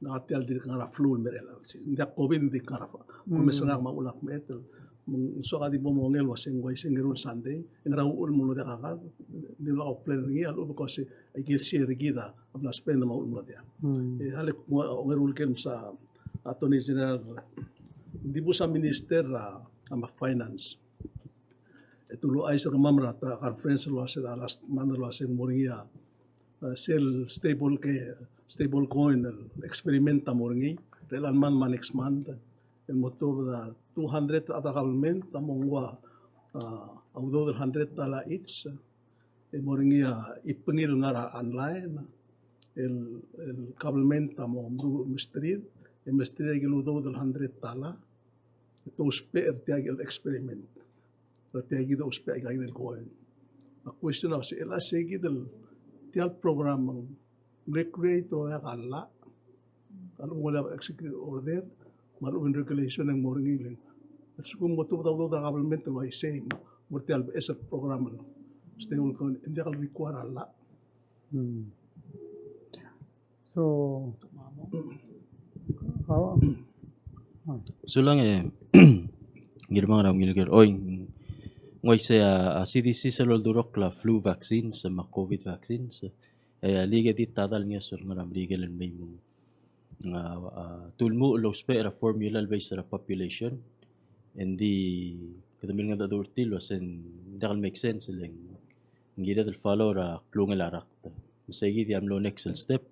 ngak a tia el dirk ngar er a flu el mei er chelechang. Ng diak COVID, ng dirk ngar er a flu. Kom mes er ngak me a uchul ak mechet el, me ng soak a di bo mongei el uase ng uaisei ng eru el Sunday, e ngera uchul me ng diak a kar, ng dimlak a plan er ngii a lechub e ke uase aike el share er kid a bla spend me a uchul me ng diak. E a le ongeru el ker el msa a Attorney General, ng dibus a minister a, a me a finance. E te uluuchais er kemam er a ta conference el uase er a last month el uase ng mo er ngii a, e, sel stable ke, stable coin el experiment a mo er ngii er chelechal month me a next month. El mo tuobed a two hundred er a rechad er a government a mo nguu a, a udoud el hundred dollar each. E mo er ngii a ibengir el ngar er a online. El, el government a mo mesterir, e mesterir a ikel udoud el hundred dollar. E te ousbech er tia el experiment. Er tia kid a ousbech aika kid el coin. A question a se, el a se kid el tia el program a ng mle create er a eua el llach. A lechub e ng ua executive order, me a lechub e ng regulation e ng mo er ngii el. A lsekum ng mo tuobed a udoud er a government el uaisei, mo er tia el beches el program el stable coin, e ng diak el require a llach. So, sulang e, ngirmang er a ungil ker. Oi, ng uaisei a, a C D C sel oldurokl a flu vaccines me a COVID vaccines. E a lika di ta el ngeso el ngar er a Merikel el mei me ng, a, a, te ulemuchel el ousbech er a formula el base er a population. Engdi kede milengedecheduch er tir el uase ng diak el make sense le ng ng kired el follow er a klungel a rakt. Me sei kid a mlo next el step.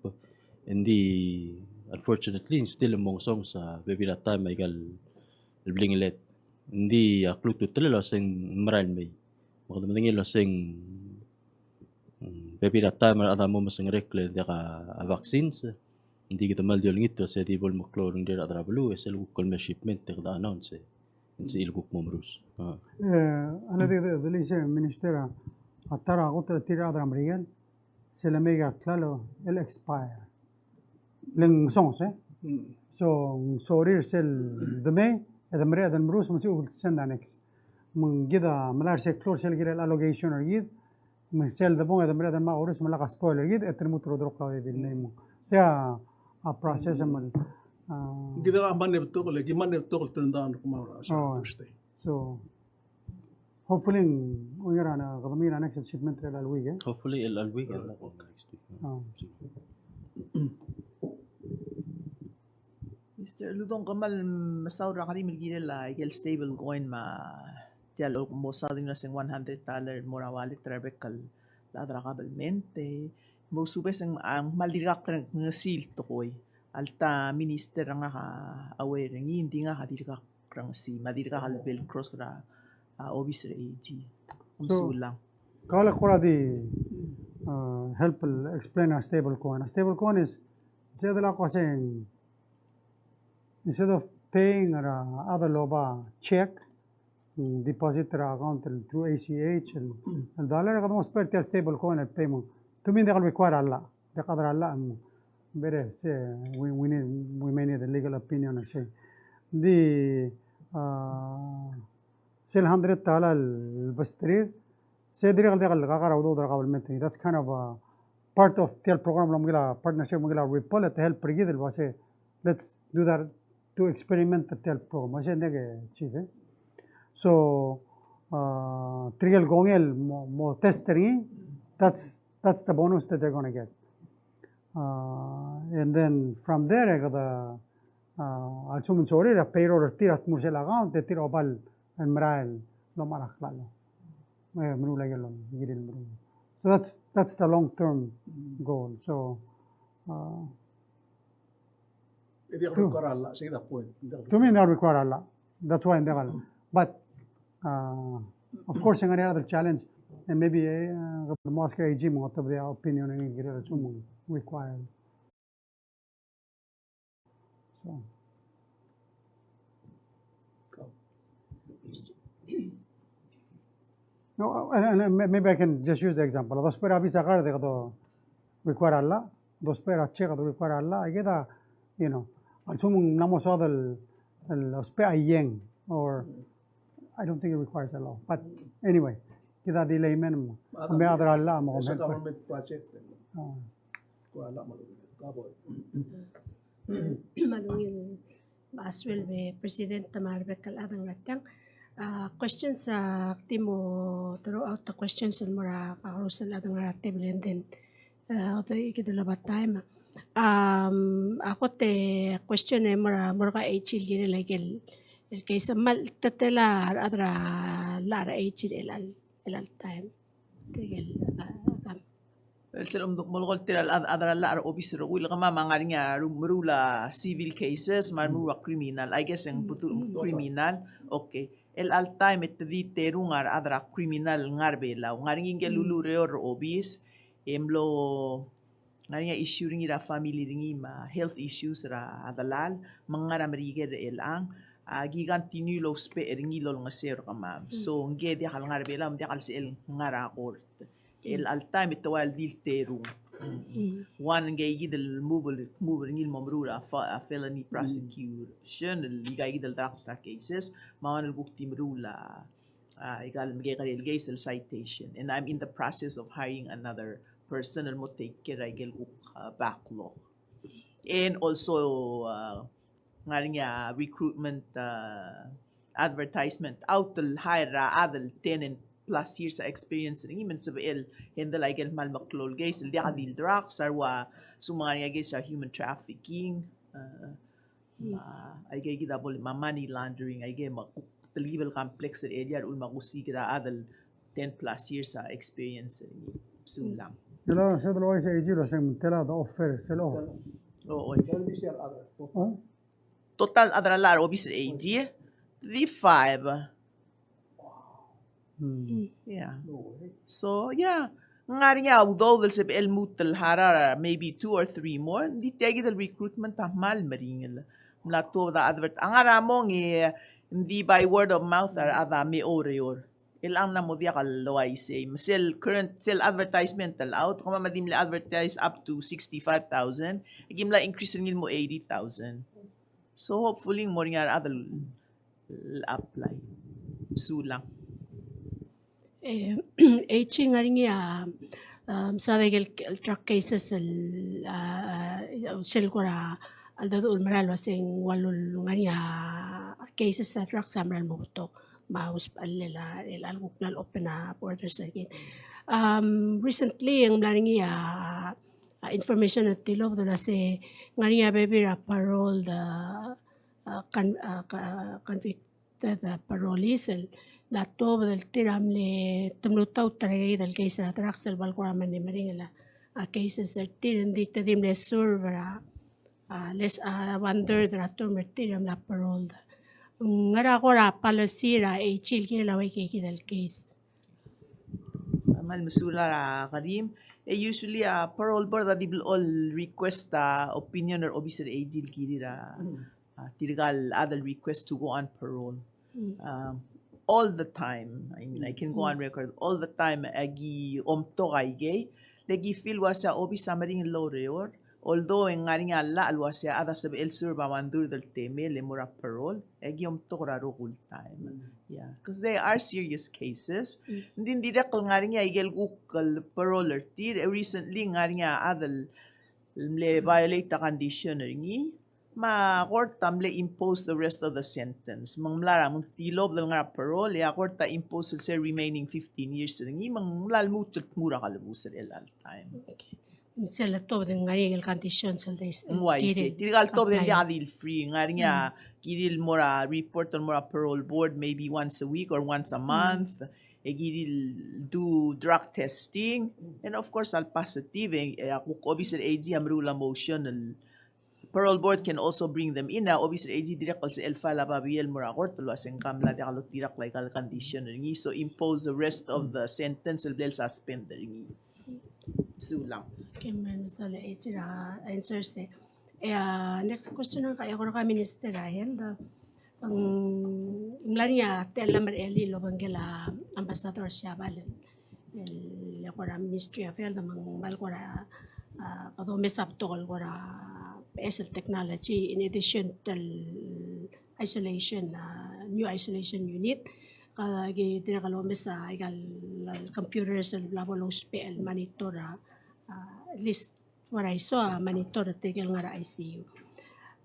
Engdi, unfortunately, ng still mo ngesonges a bebil er a taem aika el blingeled. Engdi a klou a ultutelel a uase ng merael el mei. Me kede medengei el uase ng, mm, bebil er a taem a rechad a mo mesengerekl e diak a vaccines. Engdi kede kmal di olengit el uase di bo el meklou a rengrir a rechad er a beluu, e sel kuk el mei a shipment e kede announce. Ng sebechir el kuk mo merus. A. E, a le di, di, di le se Minister a, a ta er a kot er tir a rechad er a Merikel, sel lemei a klalo el expire. Le ng songes, e? So, ng sorir sel demei, E de mereched el merus me ng sebechel send a next. Me ng kid a melai er se el klou er sel kirel allocation er kid, me sel debong e de mereched el mo merus me lak a spoil er kid, e te lmuut el oldurokl a bebil, me ng. Sei a process me ng, a, kid a mle betok el, kid a mle betok el turn down er kemam er a, oh, Thursday. So, hopefully, ng, ungil er a, kede mei er a next shipment er chelecha el week, e? Hopefully, chelecha el week, e. Next week. A. Mister Uludong, kmal mesaul er a kerim el kirel a ikel stable coin me tia el mo saod er ngii a se ng one hundred dollar el mo er a wallet er a rebek el chad er a kabelment, e mousubes e ng, a, ng kmal dirkak el ngesii el tekoi. Alta minister er ngak a aware er ngii, ng di ngak a dirkak el ngesii, me a dirkak el bell cross er a, a, obis er a AG. So, mesulang. Kau a kora di, uh, help el explain a stable coin. A stable coin is, instead of, like, saying, instead of paying er a chad el oba check, mm, deposit er a account el through ACH, el, el dollar, e kede mo ousbech er tia el stable coin el payment. To me ng diak el require a llach. Diak a chad er a llach, mm, better, se, we, we need, we may need a legal opinion or something. Di, a, sel hundred dollar el besterir, se dirrek el diak el kakar a udoud er a kabelment. That's kind of a part of tia el program el omekel a partnership, omekel a Ripple, e te help er kid el uase, let's do that to experiment tia el program. Uase ng diak, Chief, e. So, a, tirke el kongei el mo, mo test er ngii, that's, that's the bonus that they're gonna get. A, and then from there, e kede, a, a lsekum ng sorir a payroll er tir a tmuu er sel account, e tir a oba el merael el omechar a klalo. E, meruul a ikel, ikel meruul. So that's, that's the long term goal. So, a, E diak el require a llach, sei kid a point. To me, ng diak el require a llach. That's why ng diak el. But, uh, of course, ng ngar er ngii a challenge. And maybe, uh, the Moscow AG mo, of the opinion ng kirel a lsekum ng require. So. No, and, and may-, maybe I can just use the example. A dousbech er a Visa card e kede require a llach, a dousbech er a check e kede require a llach, aike a, you know, a lsekum ng mla mo soad el, el ousbech a llach, or I don't think it requires a llach. But anyway, kid a di layman, me a chad er a llach, me a government project. Oh. Me a ungil, me a sueleb e President me a rebek el chad el ngar tiang. A, questions, a, ak di mo throw out the questions el mo er a kakerous el chad el ngar er a table, and then, a, kede, kede oba time. Um, a kot e question e mo er a, mo er a AG el kirel a ikel, el case me a teletelel a rechad er a llach er a AG el, el, el time. Tirke el, a, a, el sel omduk molekoi er tirke el chad, chad er a llach er a obis er a uchul e kemam a ngar er ngii a meruul a civil cases, me a meruul a criminal, I guess e ng betok el criminal. Okay. El chelecha el taem e te di terung a rechad er a criminal el ngar er a Belau. Ngar er ngii ngike el ulureor er a obis, e mlo ngar er ngii a issue er ngii er a family er ngii me a health issues er a delal, me ng ngar er a Merikel er chelechang, a ki continue el ousbech er ngii el olengeseu er kemam. So, ngike diak el ngar er a Belau, me diak el sebechel ngar er a court. El chelecha el taem e te ua el di el terung. One, ngike kid el move, move er ngii el mo meruul a fa-, a felony prosecution, el ika kid el drugs cases, me a one el kuk di meruul a, a, ika el mekekerei el case el citation. And I'm in the process of hiring another person el mo take care er a ikel kuk, a, backlog. And also, a, ngar er ngii a recruitment, a, advertisement out el hire er a chad el ten and plus years a experience er ngii me ng sebechel handle a ikel kmal meklou el case el diak di el drugs, a ua, se me ng ngar er ngii a case er a human trafficking, a, me a, aike kid a bol-, me a money laundering, aike me a kuk telkib el complex er a area el uchul me a kusiik er a chad el ten plus years a experience er ngii. Sulang. Ilo, se de lo uaisei, ilo se ng tela de offer, se lo. O, o. Total chad er a llach er a obis er a AG, di five. Yeah. So, yeah. Ng ngar er ngii a udoud el sebechel lmuut el hire, maybe two or three more. Ng di tia kid el recruitment a kmal meringel. Mla tuobed a advert-, a ngar er a mong e ng di by word of mouth a rechad a me oureor. Chelechang a mo diak el uaisei. Me sel current, sel advertisement el out, kemam a di mle advertise up to sixty-five thousand. Aki mla increase er ngii el mo eighty thousand. So hopefully ng mo er ngii a rechad el el apply. Mesulang. E, e ng ngar er ngii a, um, sa de el, el drug cases el, a, a, sel kora, a, el dodu el mera el uase ng ua el ngar er ngii a cases er a drugs a mera el mo betok. Me a usbechel el, el kuk mla open a borders er kid. Um, recently, e ng mla er ngii a, a, information el tilobed el uase ng ngar er ngii a bebil er a paroled, a, a, con-, a, co-, convicted, a, parolees el, a tuobed el tir a mle, te mlo taut er a ike el case er a drugs el bo el kora mle meringel a, a, cases er tir, ng di te di mle serve er a, a, less, a, one third er a term er tir e mla paroled. Ngera kora policy er a AG el kirel a ua ike el case? Kmal mesulang er a kerim. E usually a parole board a di blechoel request a opinion er a obis er a AG el kirir a, a, tirka el chad el request to go on parole. Um, all the time. I mean, I can go on record. All the time, aki omtok a ikei. Le ki feel el uase a obis a meringel el oureor. Although e ng ngar er ngii a llach el uase a chad a sebechel el serve a one third el temel e mo er a parole, e aki omtok er a rokui el taem. Yeah, because they are serious cases. Ng di dirrek el ngar er ngii a ikel kuk el parole er tir, e recently ng ngar er ngii a chad el mle violate a condition er ngii, me a court a mle impose the rest of the sentence. Me ng mla er a, me ng tilobed el ngar er a parole, e a court a impose el sel remaining fifteen years er ngii, me ng mla lmuut el dmu er a kelebus er chelecha el taem. Okay. Sel tuobed el ngar er ngii el conditions el di s-, Ng uaisei. Tirka el tuobed e ng diak di el free. Ng ngar er ngii a kirir el mo er a report el mo er a parole board maybe once a week or once a month. E kirir el do drug testing. And of course, a le positive, e, e a kuk obis er a AG a meruul a motion el parole board can also bring them in. A obis er a AG dirrek el sebechel el file a babier el mo er a court el uase ng ka mla diak lotirakl aika el condition er ngii. So impose the rest of the sentence el bla el suspend er ngii. Sulang. Okay, me ng soal er a answer se. E a next question a kora er a Minister er a Health. Ng mla er ngii a techellam er a elii el obengkel a Ambassador Siabal el, el kora Ministry of Health, me ng kmal kora, a, kede omes a betok el kora beches el technology in addition to el isolation, a, new isolation unit. Aki dirrek el omes a, aika el computers el bla bo lousbech el monitor a, a, at least what I saw, a, monitor er tirke el ngar er a ICU.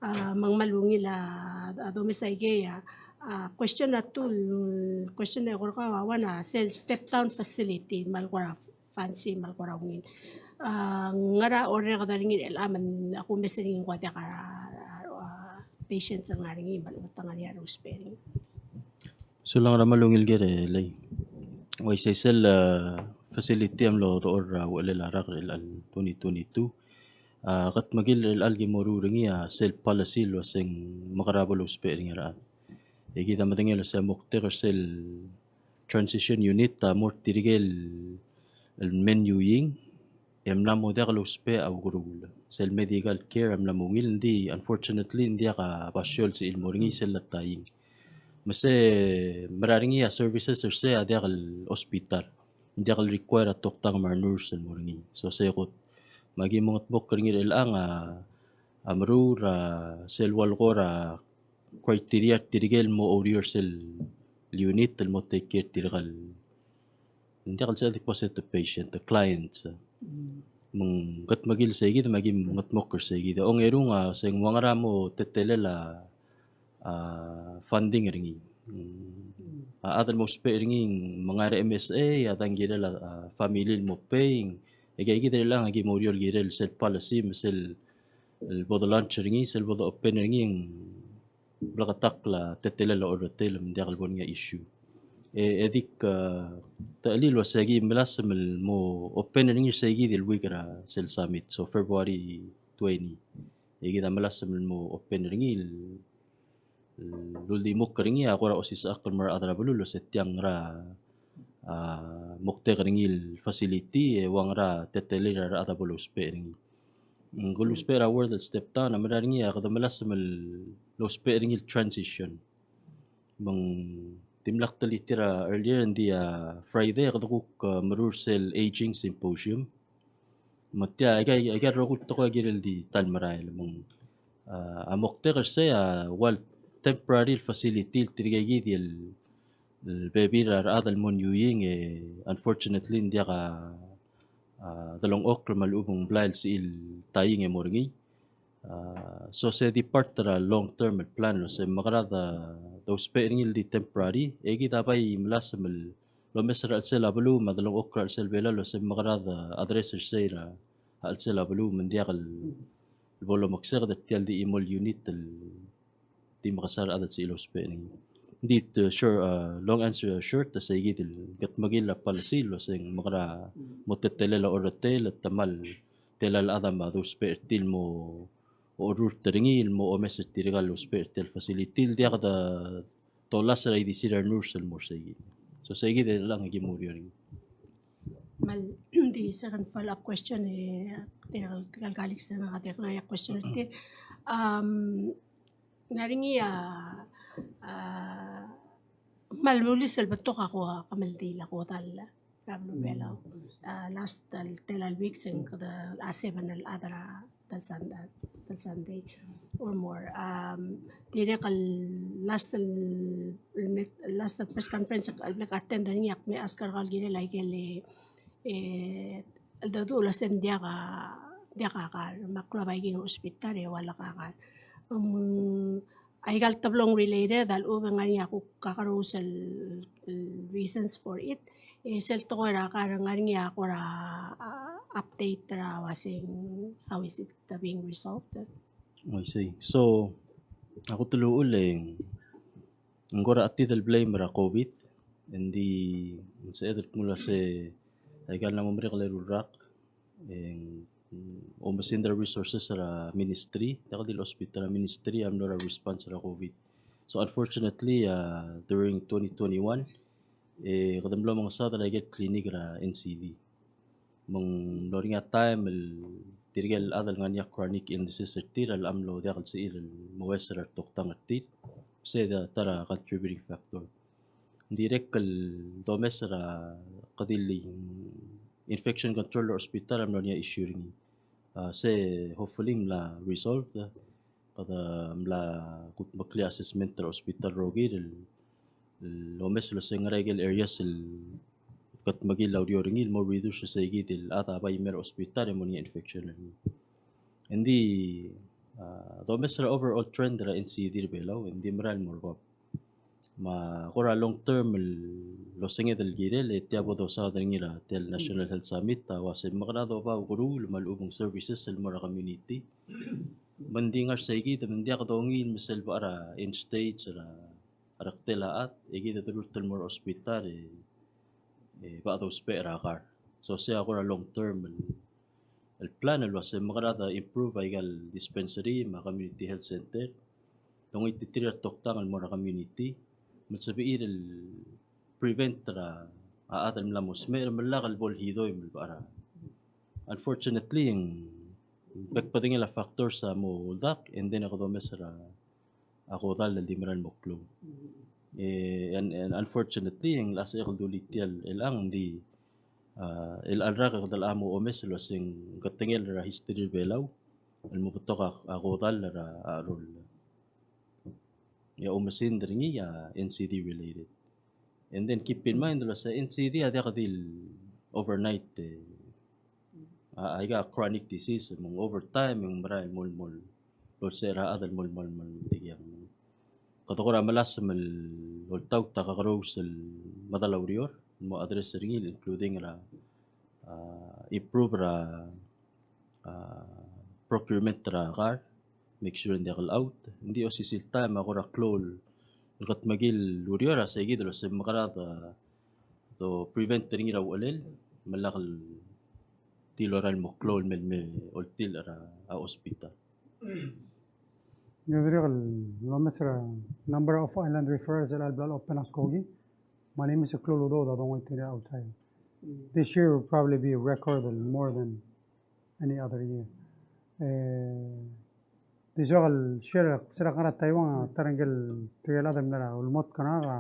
A, me ng kmal ungil a, a domes aikei a, a, question a tu el, question e kora kau a one a sel step down facility, me ng kora fancy, me ng kora ungil. A, ngera orreked er ngii er chelechang, me a kumes er ngii ng kora diak a, a, a, patients el ngar er ngii, me a lechub e te ngar er ngii a lousbech er ngii. Sulang er a kmal ungil ker e Lei. Uaisei sel, a, facility a mlo dechor er a uchelel a rak er chelecha el twenty twenty-two. A, kedmekill er chelecha el ki mo ruul er ngii a sel policy el uase ng mekera bo lousbech er ngii a rechad. E kid a medengei el uase a moktek er sel transition unit a mo er tirke el, el me ngiuiing, e mla mo diak lousbech a ukeruul. Sel medical care a mla mo ungil, ng di unfortunately ng diak a basio el sebechir el mo er ngii sel letaing. Me se mera er ngii a services er sei a diak el hospital. Ng diak el require a toktang me a nurse el mo er ngii. So se kot. Me aki mengetmokl er ngii er chelechang a, a meruul er a sel ua el kora criteria er tirke el mo oureor er sel unit el mo take care er tirke el Ng diak el sebeched el kmo se te patient, te client. Me ng kedmekill sei kid, me aki mengetmokl er sei kid. Ongerung a se ng ua ngera mo teletelel a, a, funding er ngii. A chad el mo ousbech er ngii me ng ngar er a MSA, a dang kirel a, a, family el mo pay. E kid er chelechang aki mo oureor el kirel sel policy me sel bo de launch er ngii, sel bo de open er ngii, ng bleketakl a teletelel a orretel me ng diak el bo er ngii a issue. E, e dik, a, techellir el uase aki melasem el mo open er ngii er sei kid el week er a sel summit, so February twenty. E kid a melasem el mo open er ngii el, el uldimukl er ngii a kora osisechakl el mo er a rechad er a beluu el uase tiang ngera, a, moktek er ngii el facility, e ua ngera teletelel a rechad a bo lousbech er ngii. Ng lousbech er a word el step down, a mera er ngii a kede melasem el lousbech er ngii el transition. Me ng dimlak telkib er a earlier, ng di a Friday a kede kuk, a, meruul er sel aging symposium. Me tia, aika, aika el rokui el tekoi a kirel di ta el merael. Me ng, a, a moktek er sei a ua el temporary el facility el tirke kid el, el bebil er a rechad el mo er a New Year, e unfortunately ng diak a, a, delengchokl me a lechub e ng blai el sebechir el taing e mo er ngii. A, so se di part er a long term el plan el se mekera dousbech er ngii el di temporary, e kid a bai melasem el omes er a chelsel a beluu me a delengchokl er a chelsel Belau el se mekera address er sei er a chelsel a beluu me ng diak el bo lomeksek er tia el di chimo el unit el di mekesai a rechad el sebechir el ousbech er ngii. Di, uh, sure, uh, long answer short, se kid el kedmeklii a policy el se ng mekera mo teletelel a orretel, te mal tela el chad a mo dousbech er tir el mo orrurt er ngii el mo omes er tirka el ousbech er tia el facility el diak de tolas er a ildisir a renurse el mo er sei kid. So sei kid el chelechang e ki mo oureor er ngii. Me a di second follow-up question, e, tirka el, tirka el colleagues er ngak a diak el ngar er ngii a question er tir. Um, ng ngar er ngii a, a, me a lulis el betok a ko, kemeldiil a kodall er a beluu er a Belau. A, last el tela el week se ng kede a seven el chad er a ta el Sun-, ta el Sunday or more. Um, dirrek el last el, el met-, last el press conference el bla ke attend er ngii, ak mle ask er kau el kirel a ikel, e, e, el dedu el se ng diak a, diak a kar, me a klou a bai kid er a hospital e ua lak a kar. Um, aika el teblong related a lechub e ng ngar er ngii a kuk kakerous el, el reasons for it. E sel tekoi er a kar, ng ngar er ngii a kora, a, update er a uasei how is it being resolved? I see. So, a kuk teluchul e ng kora chetid el blame er a COVID, e ng di ng sebeched el kmo ua se aika el mla mo merek el eru el rak, e ng, mm, oumesingd er a resources er a ministry, diak di el hospital, er a ministry a mlo er a response er a COVID. So unfortunately, uh, during twenty twenty-one, e kede mlo mengesaod er a ikel clinic er a NCD. Me ng mlo er ngii a taem el tirke el chad el ngar er ngii a chronic illnesses er tir a locha mlo diak el sebechir el moues er a retoktang er tir. Se di ta er a contributing factor. Ng dirrek el domes er a kede di el infection control er a hospital a mlo er ngii a issue er ngii. A, se hopefully ng mla resolved, kede mla kudmeklii a assessment er a hospital el rokir el, el omes el se ng ngera ikel areas el kedmeklii a ureor er ngii el mo reduce er sei kid el chad a bai mei er a hospital e mo er ngii a infection er ngii. Ng di, a, domes er a overall trend er a NCD er a Belau, ng di merael el mo er bab. Me a kora long term el osenged el kirel, e tia bo dosaod er ngii er a tia el National Health Summit, a uasei mekera doba a ukeruul me a lechub e ng services el mo er a community. Me ng di ngar sei kid, me ng diak dongii el me sel bo er a end stage er a, er a rektel a chad, e kid a derurt el mo er a hospital, e, e bo dousbech er a kar. So sei a kora long term el el plan el uasei mekera de improve aika el dispensary me a community health center. Dongoititerir a retoktang el mo er a community. Me sebechir el prevent er a chad el mla mo smecher me lak el bo el hidoim el bo er a. Unfortunately, ng bek el bedengel a factors a mo uldak, and then a kede omes er a a kodall el di merael el mo klou. E, and, and unfortunately, e ng locha sebechek el dulii tia el, el chelechang di, a, el chelecha el rak e kede locha mo omes el uasei ng ketengel er a history er a Belau el mo betok a, a kodall er a, a cheroll. E a oumesingd er ngii a NCD related. And then keep in mind el uasei a NCD a diak di el overnight, e, a, aika a chronic disease, me ng over time, me ng merael el mo, mo, mo olsisechakl er a chad el mo, mo, mo, mo, kede kora melasem el oltaut a kakerous el medal a ureor el mo address er ngii, including er a, a, improve er a, a, procurement er a kar, make sure ng diak el out. Ng di osisiu el taem a kora klou el kedmeklii el ureor, a sei kid el uasei mekera de, de prevent er ngii er a uchelel, me lak el di lorael el mo klou el mei el me oltilecha er a hospital. Ng dirrek el omes er a number of island referrals el bla lopen a skoki. Me a le mei se klou el udoud a dongoititerir outside. This year will probably be a record more than any other year. E, di soak el share, se er a ngar er a Taiwan, a ta er ngii el, tirke el chad el mla er a ulemotk er ngak a,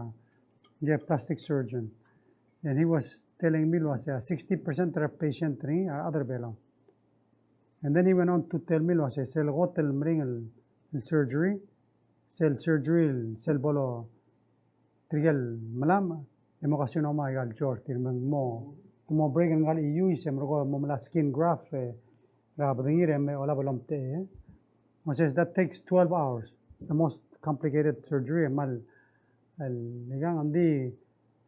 ngii a plastic surgeon. And he was telling me el uasei a sixty percent er a patient er ngii a rechad er a Belau. And then he went on to tell me el uasei sel kot el meringel el, el surgery, sel surgery, sel bo lo tirke el melamech, e mo carcinoma a ikal joint, tir me ng mo, mo break er ngka el iuis, e merekong e mo melai a skin graft, e, er a bedengir e me olab el omtechei, e. Mo se, that takes twelve hours. It's the most complicated surgery, e mal, el, ikang, ng di,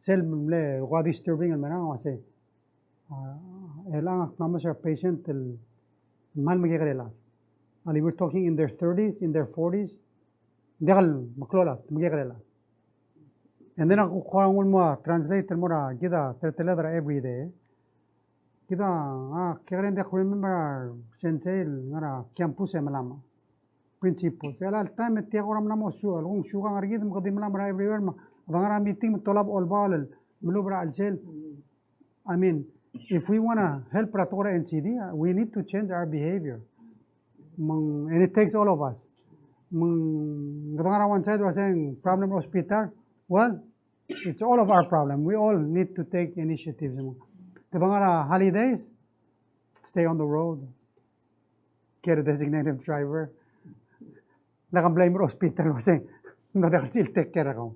sel mle, ua disturbing el merang, ua se, a, el ang ak mla mo er a patient el, mal mekekerei el chad. And we're talking in their thirties, in their forties, ng diak el meklou el chad, mekekerei el chad. And then ak kuk kora nguu el mo translate el mo er a kid a teleteled er a everyday. Kid a, a, kekerei, ng diak remember a sensei el ngar er a campus e melamech. Principal. Se el all time e tia kora mla mo su, el kung siukang er kid me kede di melamech er a everywhere me, kede ngar er a meeting me te olab olbaol el melub er a chelsel. I mean, if we wanna help er a tekoi er a N C D, uh, we need to change our behavior. Me ng, and it takes all of us. Me ng, kede ngar er a one side, ua se ng problem er a hospital. Well, it's all of our problem. We all need to take initiatives. Me ng, kede ngar er a holidays, stay on the road. Get a designated driver. Lak a blame er a hospital, ua se ng, ng diak el sel take care er kau.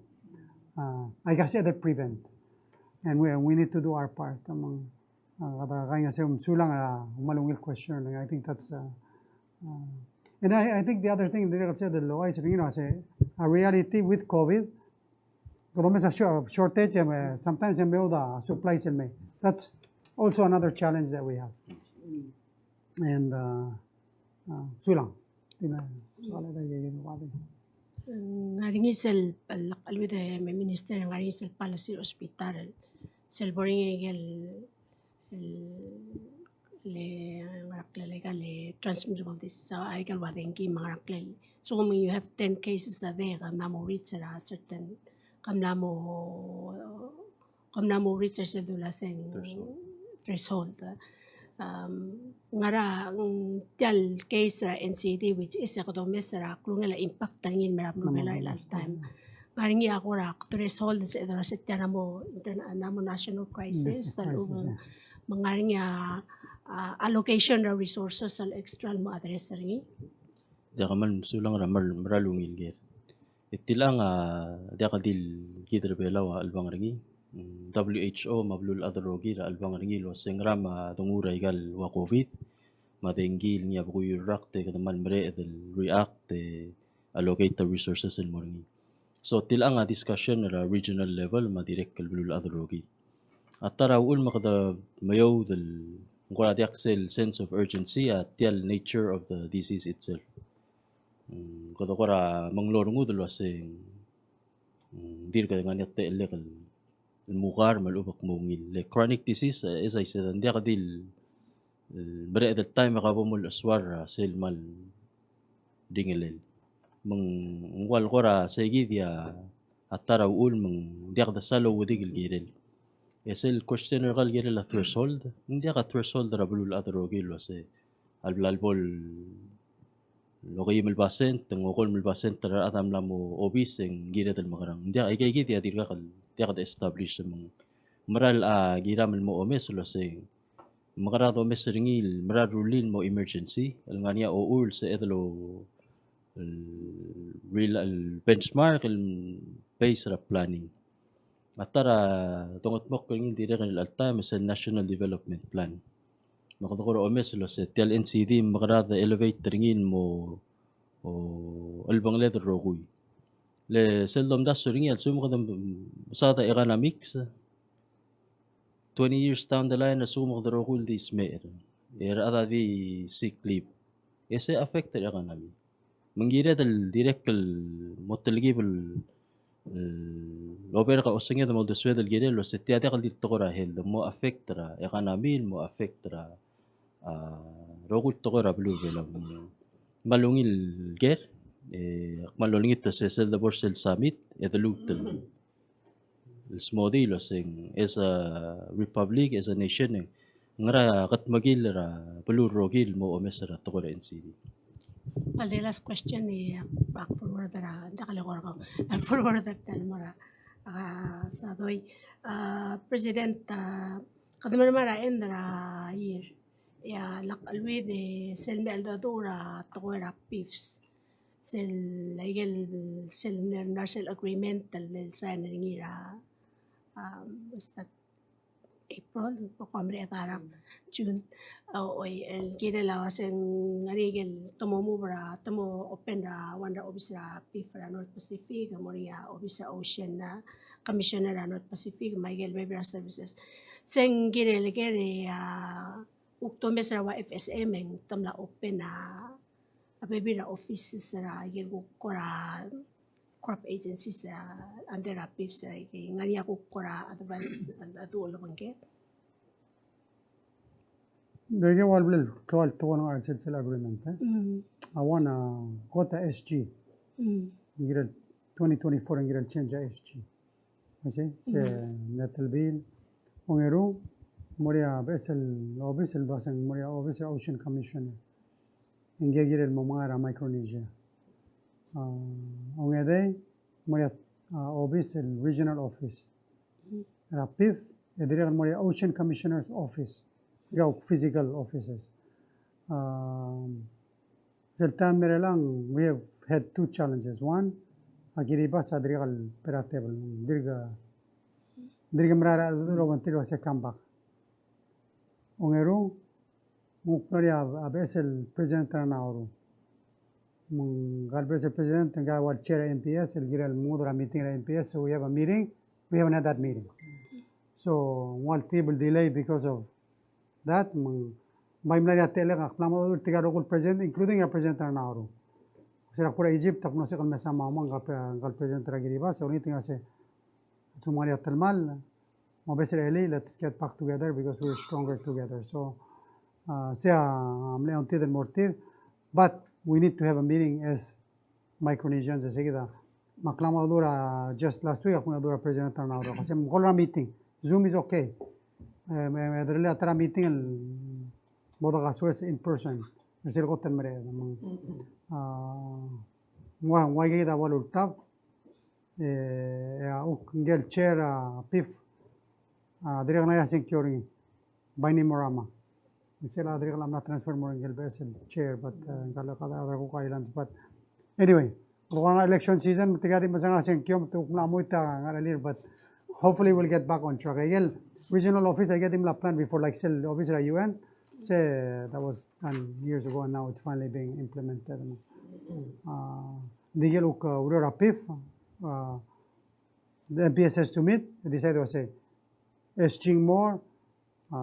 Uh, aika sei a de prevent. And we, we need to do our part. Me ng, uh, kede kaingeseu, mesulang er a kmal ungil question. I think that's, uh, uh, and I, I think the other thing, dirrek el sel de loia, se, you know, se a reality with COVID, kede omes a shor-, shortage, e, sometimes e meoud a supplies el mei. That's also another challenge that we have. And, uh, uh, sulang. Tina, sulang. Ng ngar er ngii sel, el, el, el, me minister, ng ngar er ngii sel policy er a hospital, sel bo er ngii el, el, le, ngar er a klel, le transmittable disease, a, aika el ua dengue, me ngar er a klel. So, me ng you have ten cases a day, ke mla mo reach er a certain, ke mla mo, ke mla mo reach er sel dula se ng threshold. Threshold. Um, ngar er a, mm, tia el case er a N C D, which is a kede omes er a klungel a impact er ngii el mei er a beluu er a Belau er a chelecha el taem. Ngar er ngii a kora threshold, se, se tia a mo interna-, a mo national crisis, yes, a lechub, crisis, yeah. Me ng ngar er ngii a, a, allocation er a resources el extra el mo address er ngii. Diak, kmal mesulang er a mera el ungil ker. E tilechang a diak di el kid er a Belau a chelebangel er ngii. Mm, W H O me a beluulechad el rokir a chelebangel er ngii el ua se ng ngera me a denguu er aika el ua COVID, me a dengue el ngii a bekui el rakt e kede kmal mereched el react e allocate a resources el mo er ngii. So tilechang a discussion er a regional level me a dirrek el beluulechad el rokir. A ta er a uchul me kede meoud el, ng kora diak sel sense of urgency, a tia el nature of the disease itself. Mm, kede kora menglorengud el ua se ng, mm, dirk ngar er ngii a techellek el, el mukar me a lechub e ng mo ungil. Le chronic disease, e, as I said, ng diak di el, el mereched el taem e ke bo mo lolechesuar er a sel kmal ringelel. Me ng ua el kora seikid a ta er a uchul me ng diak de sal ouedikel el kirel. E sel question er kau el kirel a threshold, ng diak a threshold er a beluulechad el rokir el ua se a le bla lebo el okeim el basent, ng okolem el basent er a rechad a mla mo obese e ng kired el mekerang. Ng diak, aikeikid a dirkak el, diak de establish me ng mera el a kiram el mo omes el ua se ng mekera domes er ngii el mera el rullii el mo emergency, el ngar er ngii a ochur el sebeched el, el, el benchmark el base er a planning. A ta er a dongedmokl er ngii el dirrek el chelecha el taem e sel National Development Plan. Me kede kora omes el ua se tia el N C D me kede elevate er ngii el mo, o, chelebangeled el rokui. Le sel domdasu er ngii a lsekum kede mesaod a economics, twenty years down the line, a lsekum kede rokui el di smecher, e a rechad a di sick leave, e se affect er a economy. Me ng kired el dirrek el mo telkib el, el oberk a osenged me a uldesued el kirel el ua se tia diak el di tekoi er a health, mo affect er a economy, mo affect er a, a, rokui el tekoi er a beluu er a Belau. Me a ungil ker, e, ak kmal olengit el se sel debo er sel summit, e de lmuut el smodii el ua se ng, as a republic, as a nation, e ng ngera a kedmekill er a beluu el rokir el mo omes er a tekoi er a N C D. A le last question e ak forward er a, diak le kora kau, ak forward er tia el mo er a, a, Sadoi. A, President, a, kede mermang er a end er a year, e a lak cheleuid e sel mle cheldecheduch er a tekoi er a PIFS. sel, aike el, sel, sel agreement el, el sign er ngii er a, um, what's that? April, ko mle er a June. O, oi, el kirel a uase ng ngar er ngii el te mo move er a, te mo open er a one er a office er a PIF er a North Pacific, mo er ngii a office er a Ocean, a Commissioner er a North Pacific, me aike el bebil er a services. Se ng kirel ker e, a, kuk te omes er a ua FSM e ng te mla open a, a bebil er a offices er a, aike el kuk kora corp agencies, a, under a PIF, a, aike, ng ngar er ngii a kuk kora advance, a, a, du olebengkel. Dege ua el bla el klou el tekoi el ngar er a sel, sel agreement, e? Mm. A one, a, kot a SG. Mm. Ng kirel twenty twenty-four, ng kirel change a SG. Ese, se, mm, Netelbil. Ongeru, mo er ngii a beches el obis el dua se ng mo er ngii a obis er a Ocean Commissioner. Ngii a kirel mo mengai er a Micronesia. A, ongedei, mo er ngii a, a, obis el regional office er a PIF, e dirrek el mo er ngii a Ocean Commissioner's Office. Ngii a physical offices. A, sel taem er chelechang, we have had two challenges. One, a Kiribati a dirrek el bo er a tebel. Dirk, dirk mera er a, er a obengterir el uase come back. Ongeru, ng kuk mlo er ngii a, a beches el president er a Nauru. Me ngka el beches el president, ngka a ua el chair er a MPS, el kirel mengudel a meeting er a MPS, so we have a meeting, we haven't had that meeting. So, ng ua el tebel delay because of that, me ng bai mla er ngii a techellek, ak mla mo dmu er tirka el rokui el president, including a president er a Nauru. Se er a kuk er a Egypt, ak mlo sebechek el mesa me a ngka el, ngka el president er a Kiribati, se olengit el uase, a lsekum ng ngar er ngii a telemall, me a beches el elii, let's get back together because we're stronger together. So, uh, sei a mle ongtil el mo er tir, but we need to have a meeting as Micronesians, e sei kid a. Me ak mla mo dmu er a just last week, ak mla dmu er a president er a Nauru. Ak uase me call er a meeting. Zoom is okay. E, me, me, me, a ta er a meeting el bo dekasoes in person. E sel kot el mereched. Me ng, a, ng ua, ng ua ikakid a ua el ultab. E, e a kuk ngike el chair er a PIF, a, dirrek el ngar er ngii a sengkio er ngii. Bainimarama. Sel a dirrek el mla transfer mo er ngike el beches el chair, but, e, ngka el chad er a Cook Islands, but anyway, kuk ngar er a election season, me tirka di mesa ngar er a sengkio, me te kuk mla mo ita ngar er a lir, but hopefully we'll get back on track. Aike el regional office, aike di mla plan before, like sel office er a UN, se, that was done years ago, and now it's finally being implemented. A, di ngike el kuk, a, ureor er a PIF, a, the MPS has to meet, decide el uase, SG ng mo er, a,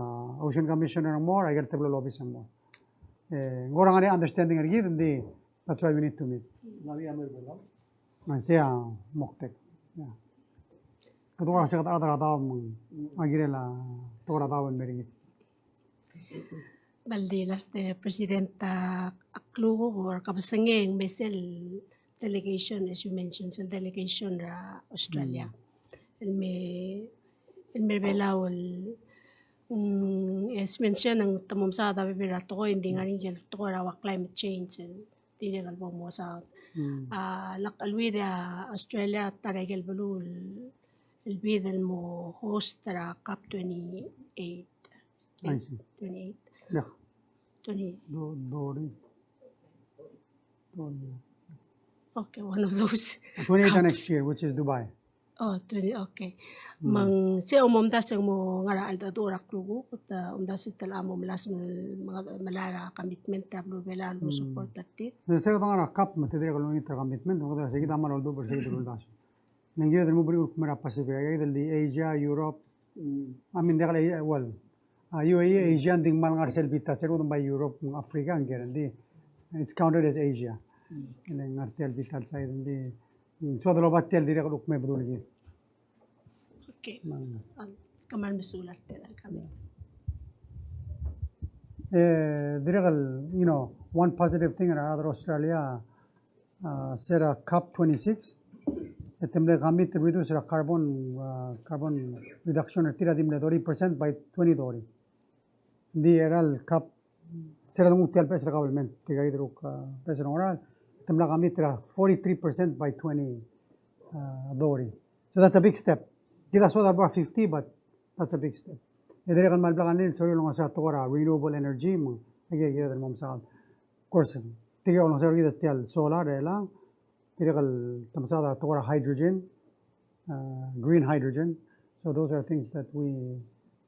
Ocean Commissioner ng mo er, aike el teblo el obis ng mo er. E, ng kora ngar er ngii a understanding er kid, ng di, that's why we need to meet. Ng sei a moktek. Yeah. Kede kora se kede a rechad er a daob me ng, a kirel a tekoi er a daob el mer kid. Bal di last, e, President, a, a klukuk er a kebesengei me sel delegation, as you mentioned, sel delegation er a Australia. Mm. El me, el mer a Belau el, mm, as mentioned, ng te mo mesaod a bebil er a tekoi, ng di ngar er ngii el tekoi er a ua climate change, el dirrek el bo mesaod. Mm. A, lak el bid a Australia, ta er a ikel beluu el, el bid el mo host er a COP twenty-eight. I see. Twenty-eight. Yeah. Twenty. Do, Dori. Dori. Okay, one of those. Twenty-eight next year, which is Dubai. Oh, twenty, okay. Mm. Me ng sei a omdasu e ng mo ngar er a cheldecheduch er a klukuk, te omdasu e te locha mo melasem el, me, melai er a commitment er a beluu er a Belau el mo support er tir. Ng sei a kede ngar er a COP me te dirrek el olengit er a commitment, me kede sei kid a kmal oldubech er sei kid el uldasu. Ng kired el mo er a Pacific, kired el di Asia, Europe, mm, I mean, diak el, well, a, U A E, Asia, ng di ng kmal ngar er sel bita, sel kuk bai Europe, Africa, ng kired el di, it's counted as Asia. Mm. Ele ngar tia el bita el side, ng di, mm, soad el oba tia el dirrek el kuk me bedul kid. Okay. Mm. Kmal mesulang er tia el comment. E, dirrek el, you know, one positive thing er a rechad er a Australia, a, se er a COP twenty-six, e te mle commit el reduce er a carbon, a, carbon reduction er tir a di mle thirty percent by twenty thirty. Ng di er a COP, se er a di nguu tia el beches er a government, tirka el kuk, a, beches er a ngerang, te mla commit er a forty-three percent by twenty thirty. So that's a big step. Kid a soad er a fifty, but that's a big step. E dirrek el kmal blak a ngii el sorir el olengasech a tekoi er a renewable energy, me ng, aike, aike el mo mesaod. Of course, tirke el olengeseu er kid er tia el solar er chelechang, tirke el te mesaod a tekoi er a hydrogen, uh, green hydrogen. So those are things that we,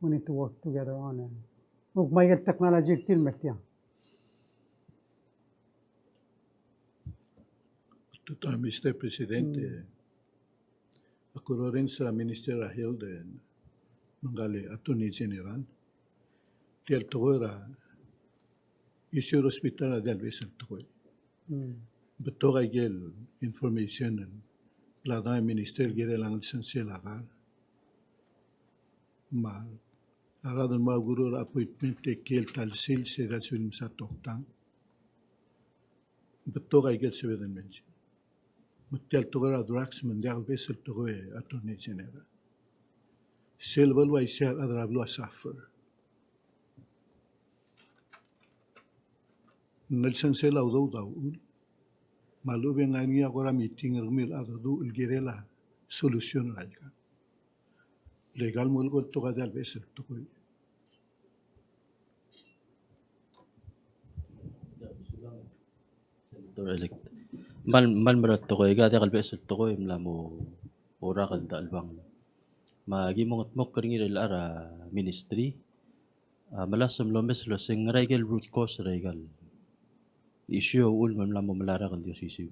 we need to work together on. And look, Michael, technology er tir el mer tiang. Tutau, Mister President, mm, eh, ak orrenges er a Minister er a Health, eh, me ngka el Attorney General. Tia el tekoi er a issue er a hospital a diak el beches el tekoi. Mm. Betok a ikel information el mla dmu a Minister el kirel a ngelsengel a kar. Me a rechad el mo oureor er a appointment e ker el ta el sils e diak el sebechel el mesa toktang. Betok a ikel sebeched el mention. Me tia el tekoi er a drugs me ng diak el beches el tekoi, Attorney General. Sel bo el uaisei a rechad er a beluu a suffer. Ngelsengel a udoud a uchul. Me a lechub e ng ngar er ngii a kora meeting er kemiu el chad el udoud el kirel a solution er aika. Le aika el mo el ko el tekoi a diak el beches el tekoi. Senator elect. Mal, mal mera el tekoi, aika a diak el beches el tekoi e mla mo orak el ta el bang. Me aki mo mengedmokl er ngii er a ministry a melasem el omes el uasei ngera ikel root cause er aika el issue a uchul me ng mla mo melecha el rak el di osisiu.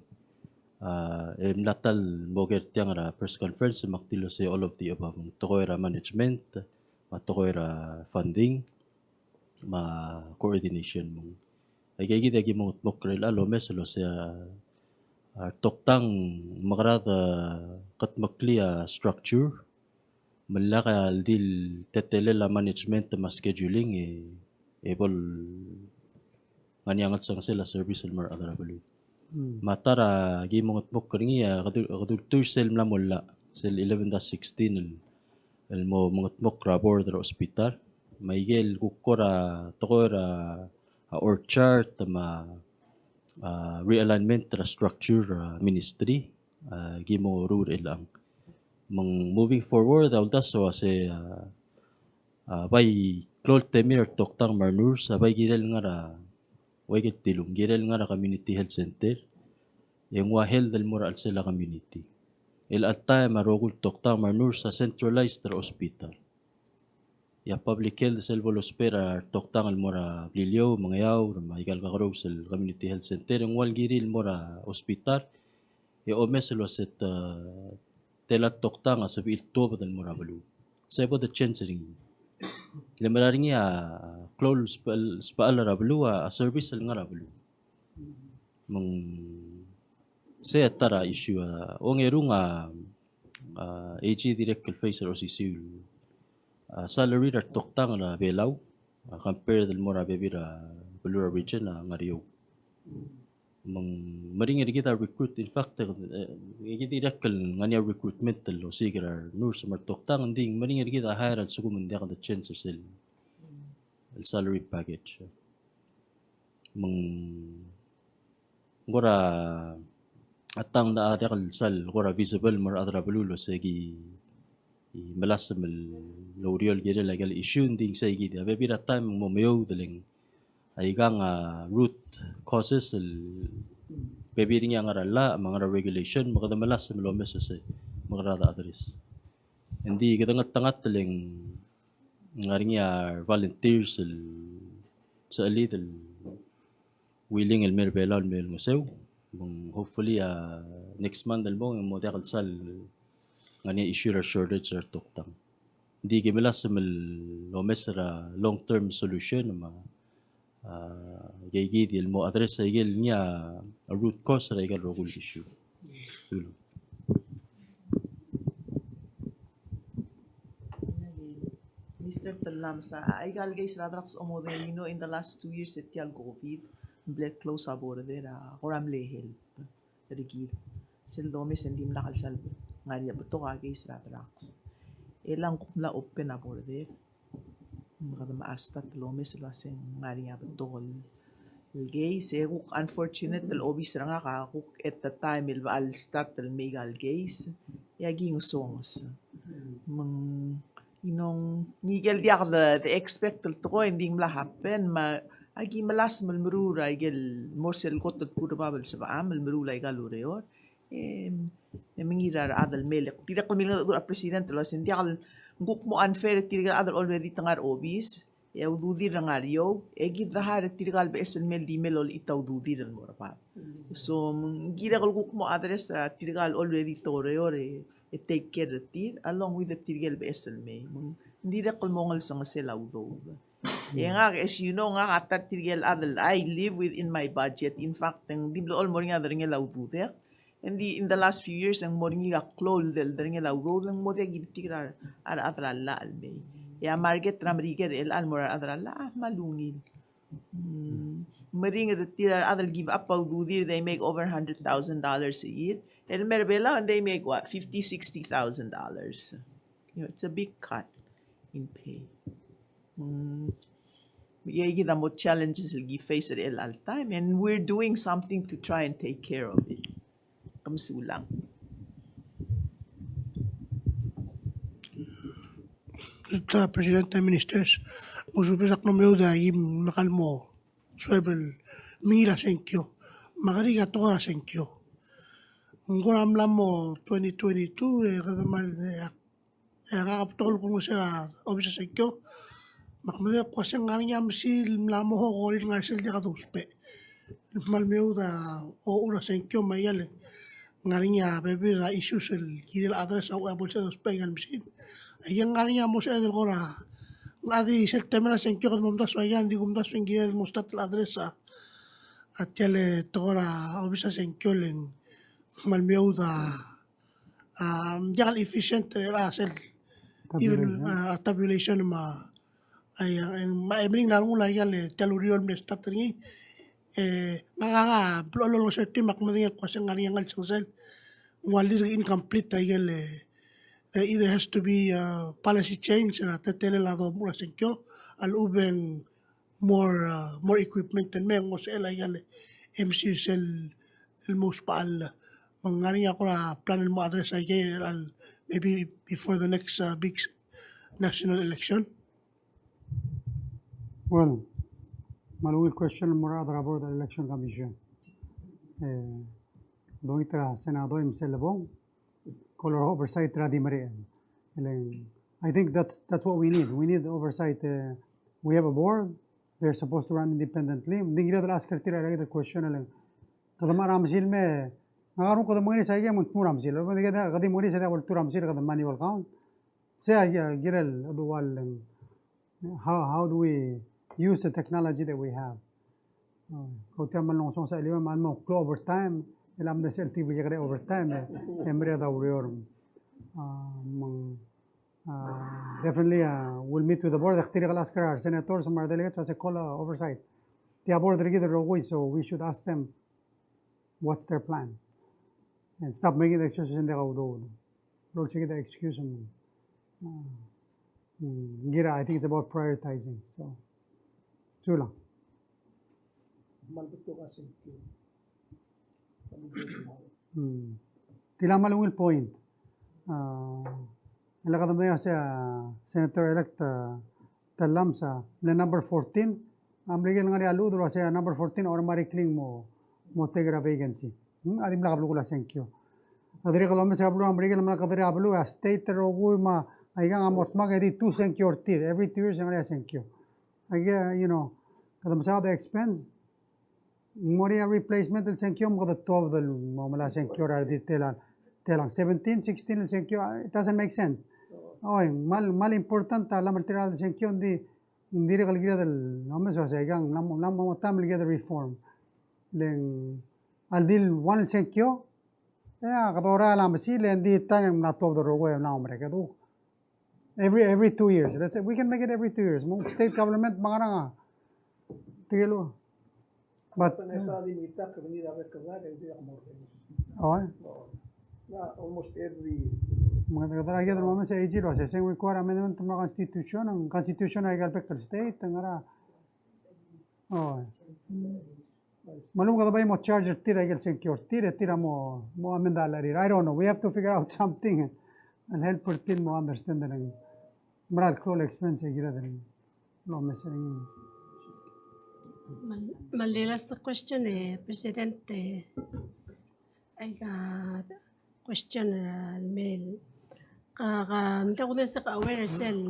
A, e mla ta el mo ker tiang er a press conference me ak dilu el uasei all of the above. Tekoi er a management, me a tekoi er a funding, me a coordination. Me ng aika kid a ki mo mengedmokl er a lomes el uasei a, a, toktang me kede kudmeklii a structure, me lak el di el teletelel a management me a scheduling e, e bo el ngar er ngii a ngelsengesel a service el mo er a rechad er a beluu. Mm. Me a ta er a ki mo mengedmokl er ngii a kede, kede ultuil er sel mla mo llach, sel eleven dash sixteen el, el mo mengedmokl er a board er a hospital. Me aike el kuk kora tekoi er a, a org chart me a, a, realignment er a structure er a ministry, a, ki mo ruul er chelechang. Me ng moving forward a uldasu el uasei, a, a, bai klou el temir a retoktang me a renurse a bai kirel ngar er a, ua ikel tilung, kirel ngar er a community health center e nguu a health el mo er a chelsel a community. El chelecha el taem a rokui el toktang me a renurse a centralized er a hospital. E a public health sel bo lousbech er a retoktang el mo er a Beliliou me a Ngeaur me aika el kakerous el community health center e ng ua el kirir el mo er a hospital e omes el uasei te, tela el toktang a sebechir el tuobed el mo er a beluu. Se bo de change er ngii. Le mera er ngii a klou el sbe-, sbechel er a beluu a, a service el ngar er a beluu. Me ng sei a ta er a issue a ongerung a, a, AG dirrek el face er a osisiu a salary er a retoktang er a Belau a compared el mo er a bebil er a beluu er a region a ngar er eou. Me ng meringel er kid a recruit, in fact, e, e kid dirrek el ngar er ngii a recruitment el osiik er a renurse me a retoktang, ng di ng meringel er kid a hire a lsekum ng diak de change er sel el salary package. Me ng kora a tang a diak el sal kora visible mo er a rechad er a beluu el uasei ki melasem el oureor el kirel aike el issue, ng di ng sei kid a bebil er a taem ng mo meoud el ng aikang a root causes el bebil er ngii a ngar er a llach me a ngar er a regulation me kede melasem el omes el uasei me kede address. Ng di kede ngeltengat el ng ngar er ngii a volunteers el sechelid el willing el mer a Belau el me olengeseu. Me ng hopefully a next month el mong e ng mo diak el sal ngar er ngii a issue er a shortage er a retoktang. Ng di ki melasem el omes er a long term solution me a, a, aike kid el mo address aike el ngii a root cause er aike el rokui el issue. Mister Tellames, a, aika el case er a drugs a mo domino in the last two years er tia el COVID, ng mle close a border a kora mle help er kid. Sel domes e ng dimlak el sal ngar er ngii a betok a case er a drugs. E ng kuk mla open a border. Me kede mla start el omes el uasei ng ngar er ngii a betok el case, e kuk unfortunate el obis er ngak a kuk at the time el bla el start el mei aika el case, e aki ngesonges. Me ng, you know, ngike el diak de, de expect el tekoi e ng di mla happen, me Aki melasem el meruul a ikel mo er sel kot el kurebab el sebecham el meruul a ikal ureor. E, e mengiil er a rechad el mei, e dirrek el milengedechedechur a president el uasei ng diak el, ng kuk mo unfair er tirke el chad el already te ngar er a obis, e a ududir a ngar er eou, e kid a hire er tirka el beches el mei el di mei el olechit a ududir el mo er bab. So, ng kirek el kuk mo address er tirka el already te oureor e, e take care er tir, along with er tirke el beches el mei. Me ng dirrek el mo ngelsengesel a udoud. E ngak, as you know, ngak a ta er tirke el chad el I live within my budget. In fact, ng di blechoel el mo er ngii a derengel a ududek. Ng di, in the last few years, e ng mo er ngii a klou el de, derengel a udoud, e ng mo diak ki betik er a, a rechad er a llach el mei. E a market er a Merikel er chelechang el mo er a rechad er a llach, a kmal ungil. Mm. Meringel er tir a rechad el give up a ududir, they make over hundred thousand dollars a year. El mer a Belau, and they make what, fifty, sixty thousand dollars. You know, it's a big cut in pay. Mm. E aikid a mo challenges el ki face er chelechal time, and we're doing something to try and take care of it. Ke mesulang. Mr. President and Ministers, mo subes ak mo meoud a ki mekal mo suebel mengiil a sengkio. Me a kerik a tekoi er a sengkio. Ng kora mla mo twenty twenty-two, e kede mal, e, e ngak a betok el kulengeseu er a obis er a sengkio. Me ak medengei el kmo se ng ngar er ngii a mesil el mla mo okerir el ngar er sel diak dousbech. Kmal meoud a ochur er a sengkio me a ikel ngar er ngii a bebil er a issues el kirel a address a uchei a bo el sel dousbech a ikel mesil. A ikel ngar er ngii a mo sebeched el kora, ng di sel temel a sengkio kede mo omdasu a ikel, ng di kumdasu e ng kired el mo start el address a, a tia el tekoi er a obis er a sengkio el ng kmal meoud a, a, ng diak el efficient er a sel, even, tabulation, a, tabulation me a, a, e, me a meringel a rengul a ikel, tia el ureor el mle start er ngii. E, ngak a, ngak a blechoel el olengeseu er tir me ak medengei el kmo se ng ngar er ngii a ngelsengesel, ng ua dirk incomplete a ikel, e, there either has to be a policy change er a teletelel a domuchel a sengkio, a lechub e ng more, uh, more equipment el mei e ng mo sebechel a ikel M C sel el mo ousbechall. Me ng ngar er ngii a kora plan el mo address a ikel, maybe before the next, uh, big national election? Well, me a ungil question el mo er a rechad er a Board er a Election Commission. E, dongit er a Senador Imsel Lebong, kora oversight er a di merek. Ele, I think that's, that's what we need. We need oversight. Uh, we have a board. They're supposed to run independently. Ng di kired el ask er tir a ikel question el, kede mla er a mesil me, ngak a renguk kede mengiris a ikel me ng tmuu er a mesil. Kede, kede mengiris a ikel me ng tmuu er a mesil, kede manual count. Se a, a kirel, a dual, how, how do we use the technology that we have? Uh, kau tia me ng soak sel me ng mo klou overtime, el mle sel T V e kede overtime, e, e mereched a ureor. Uh, me ng, uh, definitely, uh, we'll meet with the board. Ak dirrek el ask er a senators me a delegates, se call a oversight. Tia board er kid el rokui, so we should ask them what's their plan. And stop making the excuses and they go do. Lolsekid a excuse me. Uh, mm, Ngira, I think it's about prioritizing. So, sulang. Mal betok a sengkio. Hmm. Tiang a mal ungil point. Uh, ele kede medengei a se, uh, Senator-elect, uh, Tellames a mle number fourteen, a mle ikel ngar er ngii a lluut el uase number fourteen automatically ng mo, mo take er a vacancy. Hmm, a dimlak belkul a sengkio. A dirrek el omes er a beluu, a Merikel me a kede er a beluu, a state el rokui me aikang a mo dmak e di two sengkio er tir. Every two years e ng ngar er ngii a sengkio. Aike, you know, kede mesaod a expense, ng mo er ngii a replacement el sengkio me kede tuobed el mo melai a sengkio er a redil. Telang, telang seventeen, sixteen el sengkio, it doesn't make sense. Oi, mal, mal important a lemei er tir a sengkio, ng di, ng dirrek el kired el omes el uase aikang ng mla mo, ng mla mo taem el kired el reform. Le ng a redil one el sengkio, e a kede oreor a mesil e ng di taem e ng mla tuobed el rokui e ng mla mo merek. Kede Every, every two years. Let's say we can make it every two years. Me ng state government me a ngerang a tirke el, but, oh, eh? Almost every. Me ng kede, kede mo mesa A G el uase se ng require amendment me a constitution, ng constitution er a ikel bek el state, ng ngar er a, oh. Me a lechub e kede bai mo charge er tir a ikel sengkio er tir, e tir a mo, mo amend a llach er tir. I don't know. We have to figure out something. El help er tir el mo understand el mera el klou el expense el kired el omes er ngii. Me a, me a last question, e, President, e, aika question, e, el mei. Ka, ka, ng diak kudengei se ka aware er sel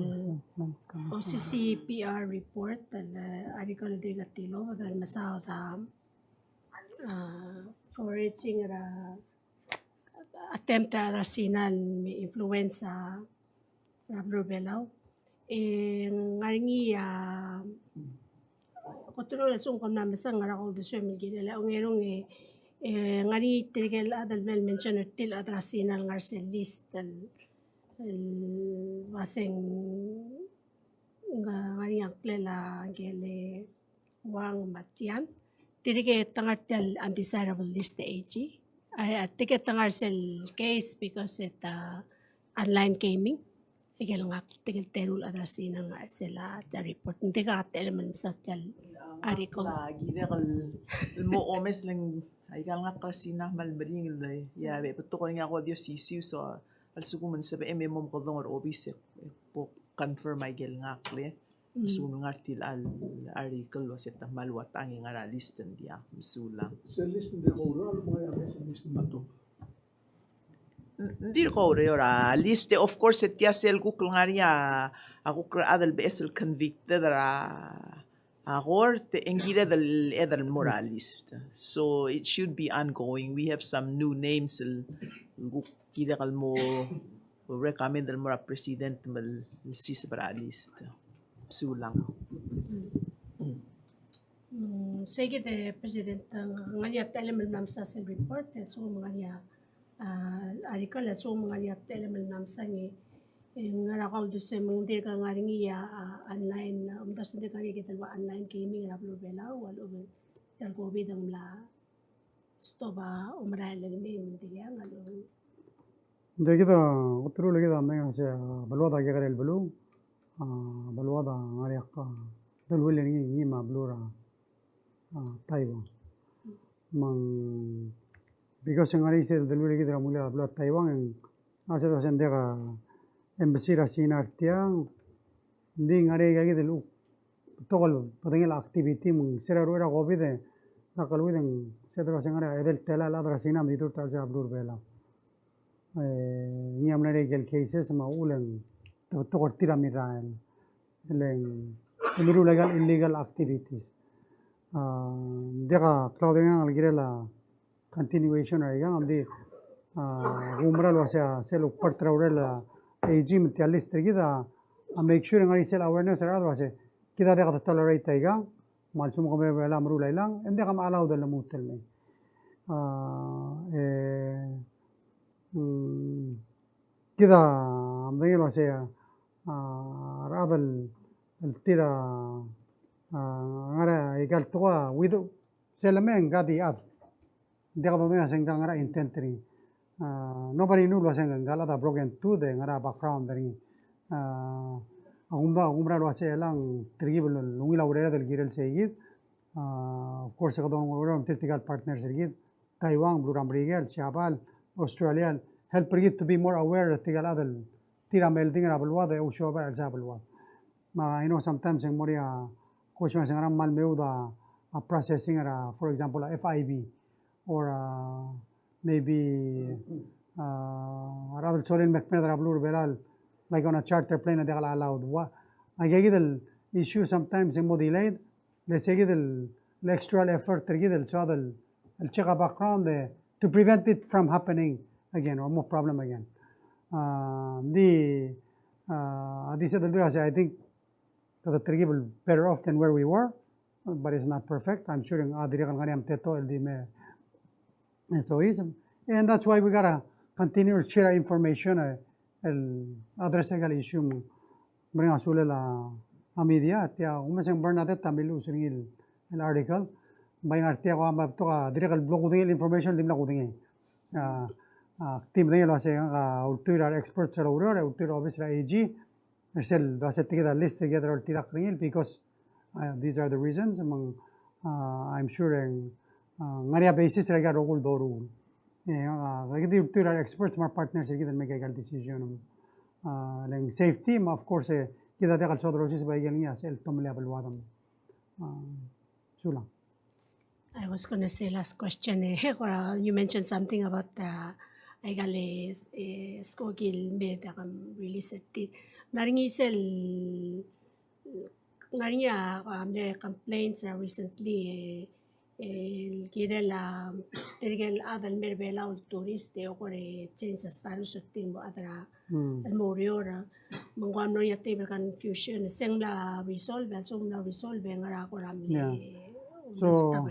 O C C P R report, el, e, article el dirk tilobed el mesaod a, a, foraging er a attempt er a Sina el me influence er a beluu er a Belau. E ng ngar er ngii a, kot el lsekum kom mla mesang, ngera ko uldesuem el kirel, e ongerung e, e ng ngar er ngii tirke el chad el mle mention er tir el chad er a Sina el ngar er sel list el, el uaseng ng ngar er ngii a ngklel a ngike el Wang me a Tian. Tirke te ngar er tia el undesirable list er a AG. A, a, tirke te ngar er sel case because e te, a, online gaming. Aike el ngak, tirke el teru el chad er a Sina el ngar er sel, a, tia el report. Ng dirkak a techellem el mesa tia el article. A, kid el, el mo omes el ng, aika el ngak er a Sina me a le meringel el, ia, e betok er ngii a ko di osisiu, so, a lsekum ng sebechem e mo mekedong er a obis e, e bo confirm aike el ngak le. Mm. Mesulang. Ngar er tia el article el uase te kmal ua tang e ngar er a list, ng diak, mesulang. Sel list ng di ko ura, el mo er a list me te. Ng di ko ura er a list, of course, e tia sel kuk el ngar er ngii a, a kuk el chad el beches el convicted er a, a court, e ng kired el, el mo er a list. So it should be ongoing. We have some new names el, el kuk kired el mo recommend el mo er a president me le siseb er a list. Mesulang. Mm, sei kid e President, ng ngar er ngii a techellem el mla mesa sel report, e lsekum ng ngar er ngii a, a, article, e lsekum ng ngar er ngii a techellem el mla mesa ngii, e ngera ko uldesuem, me ng dirk ngar er ngii a, a, online, a, omdasu ng dirk ngar er ngii kid el ua online gaming er a beluu er a Belau, a lechub e tia el COVID a mla stop a omerael el mei me ng diak a lechub. Ng di kid a, kot el ua kid a mei a se, a, beluad a kekerei el beluu, a, beluad a ngar er ngii a, a, deleuill er ngii, ngii me a beluu er a, a, Taiwan. Me ng, because e ng ngar er ngii sel deleuill er kid er a mle beluu er a Taiwan, e ng, a se, se ng diak a embassy er a Sina er tiang, ng di ngar er ngii aika kid el uk betok el bedengel a activity me ng se er a ruchei er a COVID e, er a keleuid e ng se er a se ngar er a edei el telael el chad er a Sina me di durt er a chelsel a beluu er a Belau. E, ngii a mla er ngii aike el cases me a uchul e ng te betok er tir a mirrael. E le ng, e meruul aika el illegal activities. A, ng diak a klou el ngar er ngii a kirel a continuation er aikang, ng di, a, kumerang el uase a sel part er a urerel a AG me tia el list er kid a, a make sure ng ngar er ngii sel awareness er a rechad el uase kid a diak de tolerate aikang, me a lsekum kom mera el meruul a ilang, e ng diak a allowed el lmuut el mei. A, e, mm, kid a medengei el uase, a, rechad el, el tir a, a, ngar er aika el tekoi a, with, sel lemei e ng ka di chad. Ng diak dodengei a se ng ka ngar er a intent er ngii. A, nobody knew el uase ng ka el chad a broken tooth e ngar er a background er ngii. A, a kumdasu, a kumerang el uase e le ng telkib el ungil a urered el kirel sei kid. A, of course, e kede oungil a ureor me tirke el partners er kid. Taiwan, beluu er a Merikel, Siabal, Australia, help er kid to be more aware er tirke el chad el tir a melding er a beluad e ousiobai er a chelsel a beluad. Me I know sometimes e ng mo er ngii a question se ng ngera me ng kmal meoud a, a processing er a, for example, a FIB or, a, maybe, a, a rechad el sorir el mekmenged er a beluu er a Belau, like on a charter plane, a diak el allowed. Ua, aika kid el issue sometimes e ng mo delayed, le sei kid el, el extra effort er kid el soad el, el check a background, e, to prevent it from happening again or more problem again. A, ng di, a, a di sel deleuill el uase, I think, kede telkib el better off than where we were, but it's not perfect. I'm sure ng, a, dirrek el ngar er ngii a mteto el di me, and so is. And that's why we gotta continue to share information, e, el address aika el issue me ng mereng a sulel a, a media, tia, kumes e ng Bernadette a milluches er ngii el, el article. Bai ngar tia ko a mla betok a dirrek el blo kudengei el information el dimlak kudengei. A, a, kdi medengei el uase ngak a ultuil er a re experts er a ureor, e ultuil er a obis er a AG, er sel, el uase tia kid a list er kid el oltirakl er ngii, because, a, these are the reasons, me ng, a, I'm sure e ng, a, ngar er ngii a basis er aika el rokui el doruul. E, a, kid di ultuil er a re experts me a re partners er kid el make aika el decision. A, le ng safety, me of course, e, kid a diak el soad el olsiseb a ikel ngii a sel tomellii a beluad. A, Sulang. I was gonna say last question, eh, kora you mentioned something about, uh, aika el, eh, skoki el me diak a release er tir. Ng ngar er ngii sel, ng ngar er ngii a, a mle complaints, uh, recently, eh, el kirel a, tirke el chad el mer Belau el tourist, e kora change a status er tir el mo chad er a, el mo oureor, me ng kora mlo er ngii a tebel confusion, se ng mla resolve, se ng mla resolve, e ngera kora mle, yeah. So,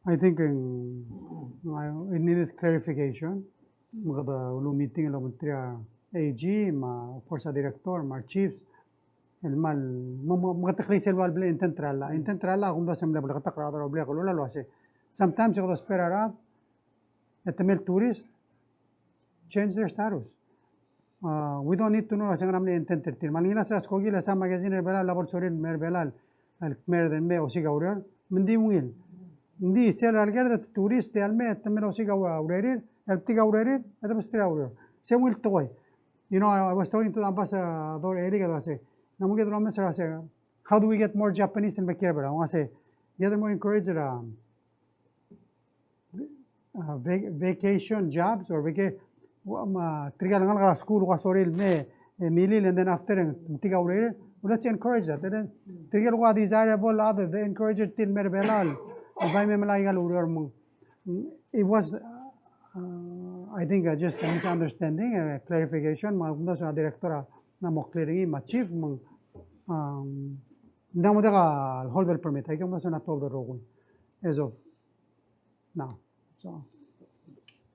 I think, um, I, it needed clarification. Me kede ulu meeting el obengterir a AG, me a, of course, a director, me a chiefs, el kmal, me, me, me kede klisiich el ua el bla el intent er a llach. Intent er a llach a kumdasu e ng mle bleketakl er a rechad er a blil a kelulau el uase, sometimes e kede ousbech er a rechad, e te mei el tourist, change their status. Uh, we don't need to know el uase ngera mle intent er tir. Me a lengilasech er a skoki el Assam Magazine er Belau a bo el sorir el mer Belau el kmeed el me osiik a ureor, me ng di ungil. Ng di sel er a lekerd e te tourist e a lmei e te mei el osiik a urerir, e betik a urerir, e te besterir a ureor. Se ungil tekoi. You know, I, I was talking to the ambassador Eric, el uase, ng mo kid el omes el uase, how do we get more Japanese el me kiei er Belau? Ng uase, get them more encouraged, um, uh, vac-, vacation jobs or vaca-, ua, me tirke el ngalek er a skuul el kuk sorir el me, e, milil, and then after, e, betik a urerir, well, let's encourage that. And then, tirke el kuk desirable, other, the encourage er tir el mer Belau el bai me melai aika el ureor me ng. It was, uh, I think, uh, just a misunderstanding, a clarification, me a kumdasu a director a mla mo clear er ngii, me a chief, me ng, um, ng diak mo diak a hold el permit, aike a kumdasu a tuobed el rokui as of now. So,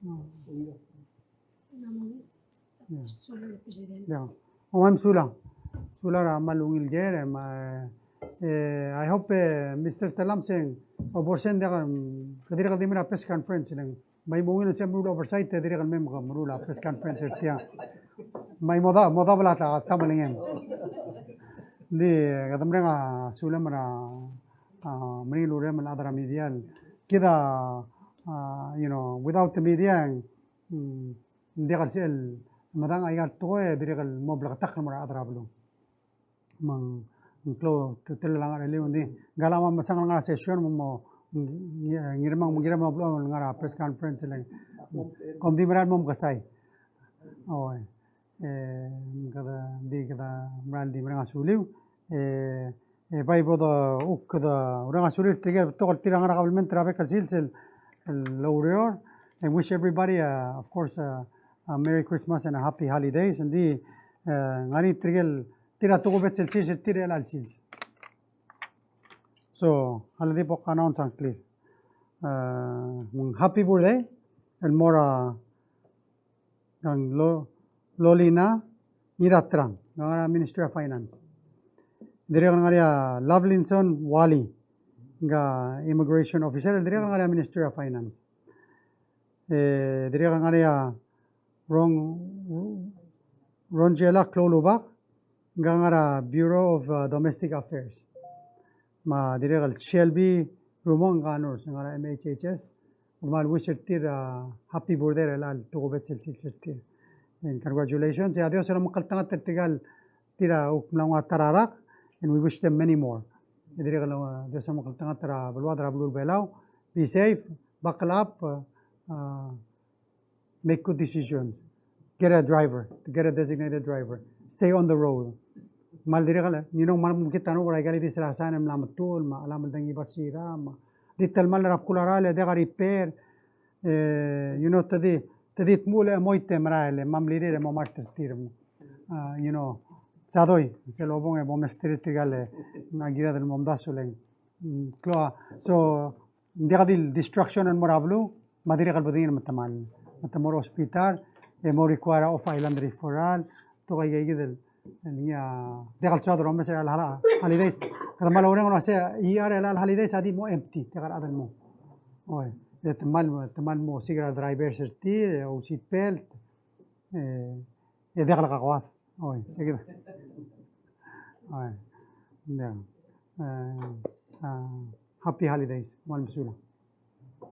uh, yeah. Sulang, President. Yeah. Oi, me sulang. Sulang er a kmal ungil ker, e, me, e, I hope, e, Mister Tellames e ng, o, bo er sei e ng diak, mm, ke dirrek el di mei er a press conference, e le ng bai mo ungil e ng sebechem el meruul a oversight, e dirrek el mei me ke meruul a press conference er tiang. Bai mo da, mo double a ta, ta melengem. Ng di, e, kede mereng a sulem er a, a, meringel urerem el chad er a media. Kid a, a, you know, without the media, mm, ng diak el sebechel el medang aika el tekoi e dirrek el mo bleketakl el mo er a rechad er a beluu. Me ng klou a teletelel a ngerchelel, ng di, ngka el mla mesang el ngar er a session, me ng mo, ng, ng, ngirmang, me ng kirem el mo beluu el ngar er a press conference el, kom di merael el mo mekesai. Oi. E, kede, di kede merael di mereng a suliu. E, e bai bo de, uk kede, ureng a suliu er tirke el betok el tir a ngar er a kabelment er a bek el sils el, el oureor. I wish everybody, uh, of course, uh, a Merry Christmas and a Happy Holidays. Ng di, e, ngar er ngii tirke el, tir a tokubets el sils er tir er chelecha el sils. So, a le di bo kanongs a ngklir. E, me ng happy birthday el mo er a Ng Lo-, Lolina Ngiratrang, ng ngar er a Ministry of Finance. Dirrek el ngar er ngii a Lovelinson Wally, ng Immigration Officer, dirrek el ngar er ngii a Ministry of Finance. E, dirrek el ngar er ngii a Ron-, Rongela Kloulubak, ng ngar er a Bureau of, uh, Domestic Affairs. Me a dirrek el Shelby Rumong, ng nurse, ng ngar er a M H H S. Me kmal wish er tir a happy birthday er chelecha el tokubets el sils er tir. And congratulations. E a Dios a lomekngeltengat er tirka el tir a kuk mla nguu a ta er a rak, and we wish them many more. E dirrek el, uh, Dios a lomekngeltengat er a beluad er a beluu er a Belau. Be safe, buckle up, uh, uh, make good decisions. Get a driver, get a designated driver. Stay on the road. Me a le dirrek el, you know, me a le mekngit a rokui er aika el di sel a sain el mla metuchl, me a chelam el dengei basira, me a di telemall er a bkul a rael e diak a repair. E, you know, te di, te di dmu el chemoit e merael, me a mlirir e mo mart er tir. A, you know, sadoi, sel obong e bo mesterir tirka el, ng kired el mo omdasu el, mm, klou a. So, ng diak di el destruction el mo er a beluu, me a dirrek el bedengir me te mal, me te mo er a hospital, e mo require a off-island referral, te ko aika kid el, el ngii a, diak el soad el omes er chelecha el holidays. Kede kmal oureng el uase, E R er chelecha el holidays a di mo empty, diak a rechad el mo. Oi, e te mal, te mal mo osiik er a drivers er tir, e ou seat belt, e, e diak el kakoad. Oi, se kid. Oi, diak. E, a, happy holidays, me kmal mesulang.